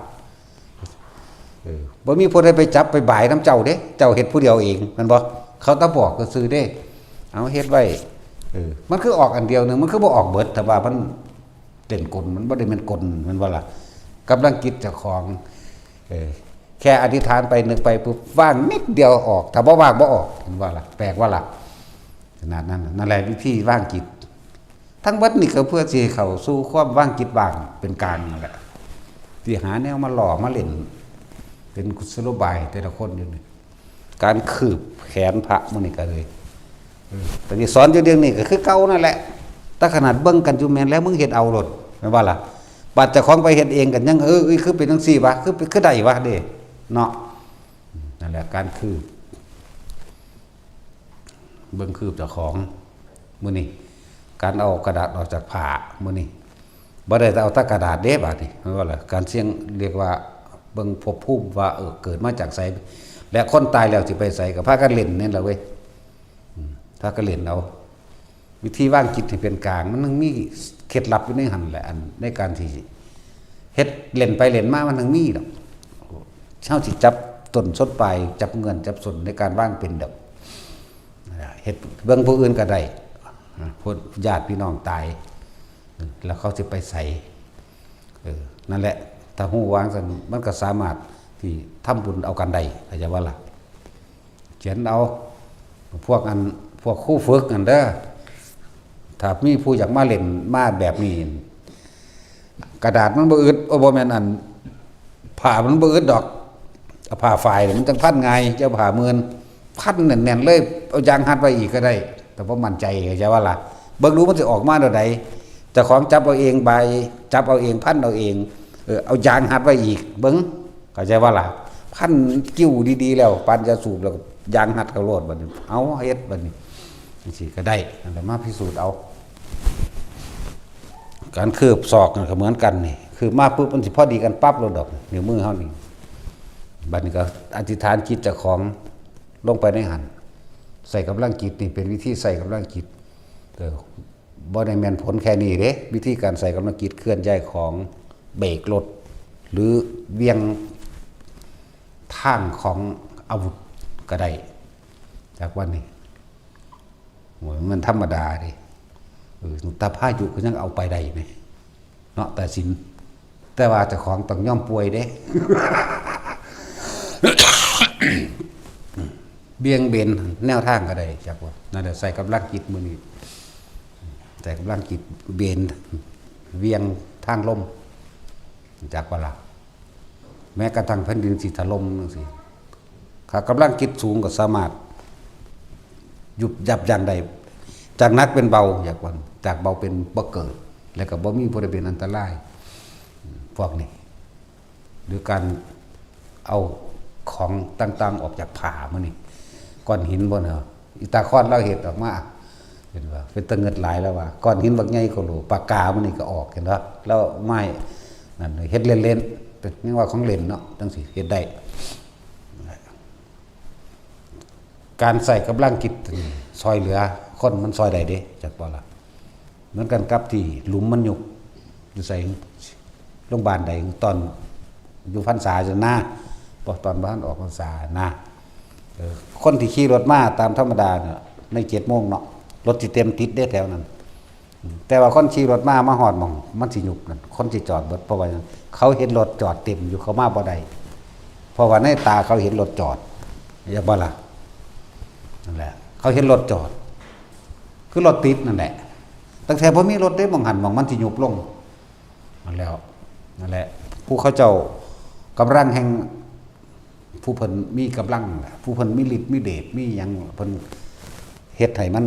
เออบ่มีผู้ใดไปจับไปบายนำเจ้าเด้เจ้าเฮ็ดผู้เดียวเองแม่นบ่เขาตะบอกซื่อๆเด้เอาเฮ็ดไว้เออมันคือออกอันเดียวหนึ่งมันคือบ่ออกเบิดแต่ว่ามัน เล่นกลมันบ่ได้แม่นกลแม่นบ่ล่ะกำลังจิตเจ้าของเออแค่อธิษฐานไปนึกไปปุ๊บว่างนิดเดียวออกถ้าบ่ว่างบ่ออกแม่นบ่ล่ะแปลกบ่ล่ะขนาดนั้นน่ะนั่นแหละวิธีวางจิตทั้งเบิดนี่ก็เพื่อสิให้เข้าสู่ความวางจิตว่างเป็นกลางนั่นแหละที่หาแนวมาหล่อมาเล่นเป็นกุศโลบายแต่ละคนอยู่นี่ การคืบแขนพระมื้อนี้ก็เลยเออตอนนี้สอนอยู่เรื่องนี้ก็คือเก่านั่นแหละแต่ขนาดเบิ่งกันอยู่แม่นแล้วมึงเฮ็ดเอาโลดแม่นบ่ล่ะบัดเจ้าของไปเฮ็ดเองกันยังเออเอ้ยคือเป็นจังซี่วะคือคือได้วะเด้เนาะนั่นแหละการคืบเบิ่งคืบเจ้าของมื้อนี้การเอากระดาษออกจากผ้ามื้อนี้ บ่ได้เอาแต่กระดาษเด้บาดนี้แม่นบ่ล่ะการเสี่ยงเรียกว่าเบิ่งภพภูมิว่าเออเกิดมาจากไสและคนตายแล้วสิไปไสก็พากันเล่นนี่ล่ะเว้ยอืมพากันเล่นเอาวิธีวางจิตให้เป็นกลางมันต้องมีเคล็ดลับอยู่ในหั่นแหละอันในการที่เฮ็ดเล่นไปเล่นมามันต้องมีดอกเฮาสิจับต้นชนปลายจับเงื่อนจับส้นในการวางเป็นดอกเฮ็ดเบิ่งผู้อื่นก็ได้ อ่ะพวกญาติพี่น้องตายเออแล้วเขาสิไปใสเออนั่นแหละ ถ้าฮู้วางซั่นมันก็สามารถที่ทำบุญเอากันได้เข้าใจบ่ล่ะเขียนเอา พวกอันพวกครูฝึกนั่นเด้อถ้ามีผู้อยากมาเล่นมาแบบนี้ กระดาษมันบ่อึดโอ้บ่แม่นอันผ้ามันบ่อึดดอกเอาผ้าฝ้ายนี่มันจั่งพันง่ายเจ้าผ้ามื่นพันแน่นๆเลยเอายางฮัดไว้อีกก็ได้แต่บ่มั่นใจเข้าใจว่าล่ะเบิ่งดูมันสิออกมาแนวใดเจ้าของจับเอาเองบายจับเอาเองพันเอาเองเออเอายางฮัดไว้อีกเบิ่งเข้าใจว่าล่ะพันกิ้วดีๆแล้วปานยาสูบแล้วก็ยางฮัดเข้าโลดบัดนี้เอาเฮ็ดบัดนี้จั่งซี้ก็ได้นั่นแหละมาพิสูจน์เอา การคืบศอกนั่นก็เหมือนกันนี่คืบมาปุ๊บมันสิพอดีกันปั๊บโลดดอกนิ้วมือเฮานี่บัดนี้ก็อธิษฐานจิตเจ้าของลงไปในหั่นใส่กำลังจิตนี่เป็นวิธีใส่กำลังจิตเออบ่ได้แม่นผลแค่นี้เด้วิธีการใส่กำลังจิตเคลื่อนย้ายของเบรกรถหรือเวียงทางของอาวุธก็ได้จากวันนี้ โอ้ยมันธรรมดาเด้เออแต่พายุก็ยังเอาไปได้ไหมเนาะแต่สินแต่ว่าเจ้าของต้องยอมป่วยเด้ เบี่ยงเบนแนวทางก็ได้ จักว่า นั่นแหละ ใส่กำลังจิตมื้อนี้ ใส่กำลังจิตเบน เวียงทางลม จักว่าล่ะ แม้กระทั่งแผ่นดินสิถล่มจังซี่ ถ้ากำลังจิตสูงก็สามารถ ยุบยับยั้งได้ จากหนักเป็นเบา จักว่า จากเบาเป็นบ่เกิด แล้วก็บ่มีผู้ใดเป็นอันตราย พวกนี้ หรือการเอาของต่างๆออกจากผ้ามื้อนี้ ก้อนหินบ่เนาะ อีตาคอนลาวเฮ็ดออกมา เห็นบ่ เป็นตาเงิดหลายแล้วว่า ก้อนหินบักใหญ่โคโล ปากกามื้อนี้ก็ออก เห็นบ่ แล้วไม้นั่นเฮ็ดเล่นๆ เป็นยังว่าของเล่นเนาะ จังซี่เฮ็ดได้ การใส่กำลังจิตนี่ซอยเหลือคนมันซอยได้เด้ จักบ่ล่ะ เหมือนกันกับที่หลุมมันยุบ อยู่ไส โรงพยาบาลใด ตอนอยู่พรรษาจั่งนะ บ่ ตอนบ่ทันออกพรรษานะ เออ คนที่ขี่รถมาตามธรรมดาเนี่ย ในเจ็ดโมงเนาะ รถสิเต็มติดเด้แถวนั้น แต่ว่าคนขี่รถมา มาฮอดหม่องมันสิยุบนั่น คนสิจอดเบิด เพราะว่าหยัง เขาเห็นรถจอดเต็มอยู่ เขามาบ่ได้ เพราะว่าในตาเขาเห็นรถจอด จักบ่ล่ะ นั่นแหละ เขาเห็นรถจอด คือรถติดนั่นแหละ ตั้งแต่บ่มีรถเด้ หม่องหั่นหม่องมันสิยุบลง นั่นแล้ว นั่นแหละ ผู้เขาเจ้ากำลังแห่ง ผู้เพิ่นมีกำลังนั่นแหละ ผู้เพิ่นมีฤทธิ์มีเดช มีหยัง เพิ่นเฮ็ดให้มัน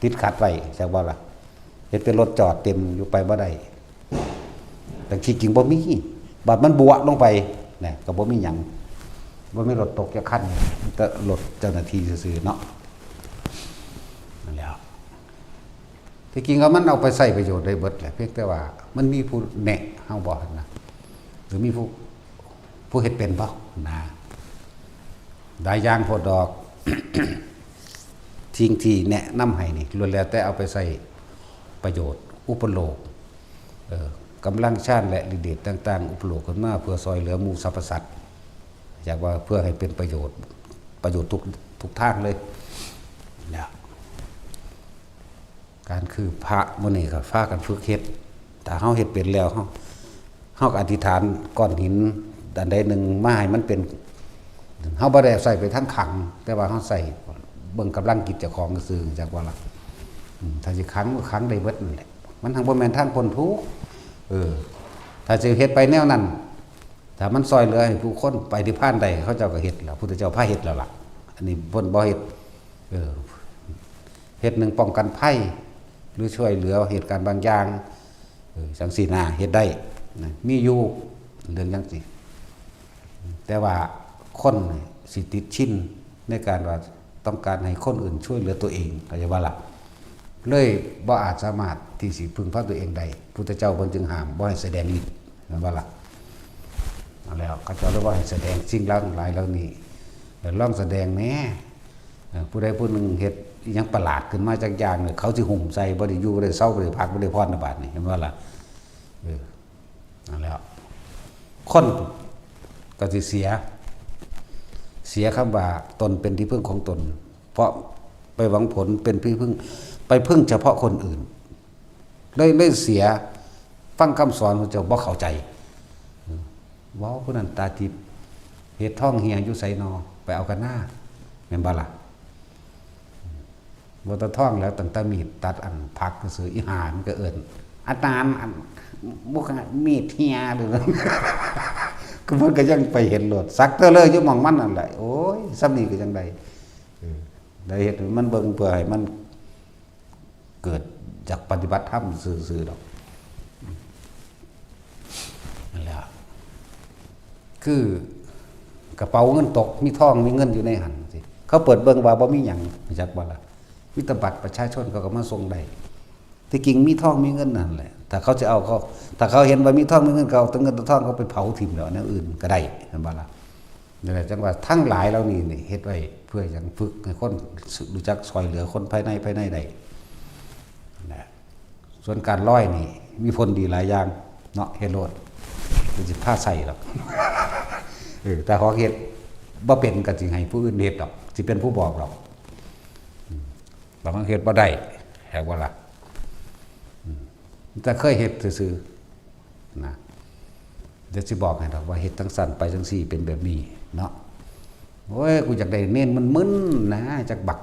ติดขัดไว้ จักบ่ล่ะ เฮ็ดเป็นรถจอดเต็มอยู่ ไปบ่ได้ แต่ที่จริงบ่มี บัดมันบัวลงไปนะ ก็บ่มีหยัง บ่มีรถตกจักคัน มีแต่รถเจ้าหน้าที่ซื่อๆเนาะ นั่นแหละ ที่จริงแล้วมันเอาไปใช้ประโยชน์ได้เบิดแหละ เพียงแต่ว่ามันมีผู้แนะเฮาบ่หั่นนะ หรือมีผู้ ผู้เฮ็ดเป็นบ่นะ หลายอย่างโพดดอก สิ่งที่แนะนำให้นี่ ล้วนแล้วแต่เอาไปใช้ประโยชน์ อุปโลก เอ่อ กำลังฌานและฤทธิ์เดชต่างๆ อุปโลกขึ้นมาเพื่อซอยเหลือหมู่สรรพสัตว์ อยากว่าเพื่อให้เป็นประโยชน์ ประโยชน์ทุก ทุกทางเลย เนี่ย การคือพระมื้อนี้ก็พากันฝึกเฮ็ด ถ้าเฮาเฮ็ดเป็นแล้ว เฮา เฮาก็อธิษฐานก้อนหินอันใดหนึ่งมาให้มันเป็น เฮาบ่ได้ใส่ไปทั้งขัง แต่ว่าเฮาใส่เบิ่งกำลังจิตเจ้าของซื่อ จักว่าล่ะ อืม ถ้าสิขังก็ขังได้เบิดนั่นแหละ มันทั้งบ่แม่นทางพ้นทุกข์ เออ ถ้าสิเฮ็ดไปแนวนั้น ถ้ามันซอยเหลือให้ผู้คนไปนิพพานได้ เขาเจ้าก็เฮ็ดแล้ว พุทธเจ้าพาเฮ็ดแล้วล่ะ อันนี้เพิ่นบ่เฮ็ด เออ เฮ็ดหนึ่งป้องกันภัย หรือช่วยเหลือเหตุการณ์บางอย่าง เออ จังซี่นะ เฮ็ดได้นะ มีอยู่เรื่องจังซี่ แต่ว่าคนนี่สิติดชินในการว่าต้องการให้คนอื่นช่วยเหลือตัวเอง เข้าใจบ่ล่ะ เลยบ่อาจสามารถที่สิพึ่งพาตัวเองได้ พุทธเจ้าเพิ่นจึงห้ามบ่ให้แสดงฤทธิ์ แม่นบ่ล่ะ นั่นแหละ เขาเจ้าเลยบ่ให้แสดงสิ่งเหล่านั้นหลายเหล่านี้ แล้วลองแสดงแหน่ เอ่อ ผู้ใดผู้หนึ่งเฮ็ดอิหยังประหลาดขึ้นมาจักอย่างเนี่ย เขาสิหุ้มใส่ บ่ได้อยู่ บ่ได้เซา บ่ได้พัก บ่ได้ผ่อน บาดนี้ เห็นบ่ล่ะ เออ นั่นแหละ คนก็สิเสีย เสียคำว่าตนเป็นที่พึ่งของตน เพราะไปหวังผลเป็นที่พึ่ง ไปพึ่งเฉพาะคนอื่น เลย เลยเสีย ฟังคำสอนของเจ้าบ่เข้าใจ เว้าผู้นั้นตาทิพย์ เฮ็ดทองเหี่ยอยู่ไสนอ ไปเอากันหน้า แม่นบ่ล่ะ บ่แต่ทองแล้ว ตั้งแต่มีดตัดอันผักซื่อ อีหามันก็เอิ้น อาจารย์ อัน บ่ มีดเหี่ยหรือ ก็มันก็ยังไปเห็นโลด สักเทื่อเลยอยู่หม่องมันนั่นแหละ โอ้ย ส่ำนี้ก็ยังได้ เออ ได้เฮ็ดให้มันเบิ่ง เพื่อให้มันเกิดจากปฏิบัติธรรมซื่อๆดอก นั่นแหละ คือกระเป๋าเงินตก มีทองมีเงินอยู่ในหั่นสิ เขาเปิดเบิ่งว่าบ่มีหยัง รู้จักบ่ล่ะ มีแต่บัตรประชาชน เขาก็มาส่งได้ ที่จริงมีทองมีเงินนั่นแหละ ถ้าเขาจะเอาเขา ถ้าเขาเห็นว่ามีทองมีเงิน เขาเอาแต่เงินแต่ทอง เขาไปเผาถิ่มแล้ว แนวอื่นก็ได้ เห็นบ่ล่ะ นี่แหละ จังว่าทั้งหลายเหล่านี้นี่เฮ็ดไว้เพื่อหยัง ฝึกให้คนรู้จักซอยเหลือคนภายใน ภายในได้นะ ส่วนการลอยนี่มีผลดีหลายอย่างเนาะ เฮ็ดโลด มันสิพาใส่ดอก เออ แต่ของเฮ็ดบ่เป็นก็สิให้ผู้อื่นเฮ็ดดอก สิเป็นผู้บอกดอก อืม บางครั้งเฮ็ดบ่ได้ แฮกบ่ล่ะ อืม แต่เคยเฮ็ดซื่อๆนะ เดี๋ยวสิบอกให้ดอกว่าเฮ็ดจังซั่นไปจังซี่ เป็นแบบนี้เนาะ โอ้ย กูอยากได้เนนมันมึนนะ จักบัก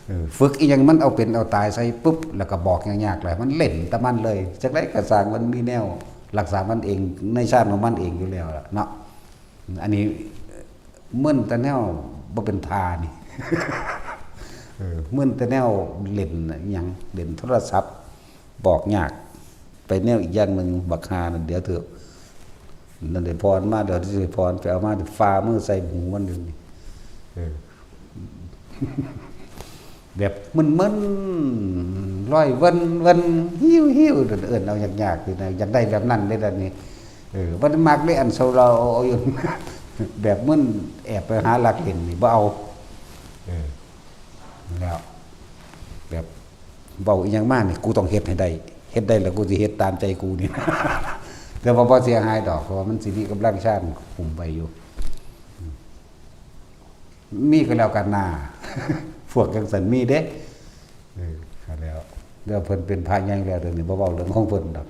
เออ ฝึกอีหยังมันเอาเป็นเอาตายใส่ปุ๊บ แล้วก็บอกยากๆเลย มันเล่นแต่มันเลย จักได้กระสร้างมันมีแนว รักษามันเอง ในชาติของมันเองอยู่แล้วล่ะเนาะ อันนี้มึนแต่แนวบ่เป็นท่านี่ เออ มึนแต่แนวเล่นน่ะ อิหยัง เล่นโทรศัพท์ บอกยาก ไปแนวอีกอย่างหนึ่ง บักฮานั่น เดี๋ยวเถอะ นั่นได้พรมา เดี๋ยวสิได้พร ไปเอามา ฝ่ามือใส่หูมันอยู่นี่ เออ แบบมึนๆ ร้อยเวินเวิน หิ้วหิ้ว เอิ้นเอายากๆ อยู่นะ อยากได้แบบนั้นเด้ อันนี้ เออ บ่ได้มักเด้ อันเซาเราเอาอยู่ แบบมึน แอบไปหาลักเล่นนี่ บ่เอา เออ แล้ว แบบเว้าอีหยังมานี่ กูต้องเฮ็ดให้ได้ เฮ็ดได้แล้วกูสิเฮ็ดตามใจกูนี่ แต่ว่าบ่เสียหายดอก เพราะว่ามันสิมีกำลังฌานคุมไปอยู่ มีก็แล้วกันนา พวกจังซั่นมีเด้ เออ แล้ว แล้วเพิ่นเป็นพระใหญ่แล้ว เดี๋ยวนี้บ่เว้าเรื่องของเพิ่นดอก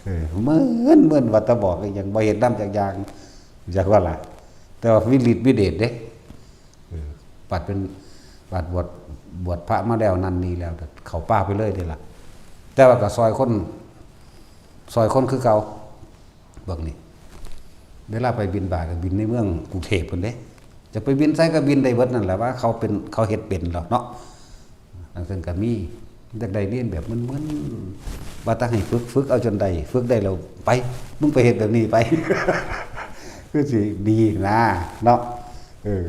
เออ เหมือน เหมือนว่าตาบอกก็ยังบ่เฮ็ดนำจักอย่าง จักว่าล่ะ แต่ว่ามีฤทธิ์มีเดชเด้ เออ บัดเป็น บัดบวช บวชพระมาแล้วนั่นนี่แล้ว เข้าป่าไปเลยเด้ล่ะ แต่ว่าก็ซอยคน ซอยคนคือเก่า เบิ่งนี่ เวลาไปบิณฑบาตก็บิณในเมืองกรุงเทพฯพุ้นเด้ จะไปบิณไสก็บิณได้เบิดนั่นแหละ ว่าเขาเป็น เขาเฮ็ดเป็นแล้วเนาะ จังซั่นก็มี อยากได้เนนแบบมึนๆ ว่าแต่ให้ฝึก ฝึกเอาจนได้ ฝึกได้แล้วไป มึงไปเฮ็ดแบบนี้ไป คือสิดีนะ เนาะ เออ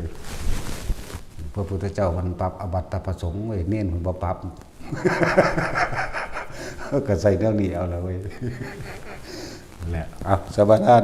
พระพุทธเจ้ามันปรับอบัตตพระสงฆ์เว้ย เนนมันบ่ปรับ ก็ใส่แนวนี้เอาละเว้ย แหละ เอา สมาทาน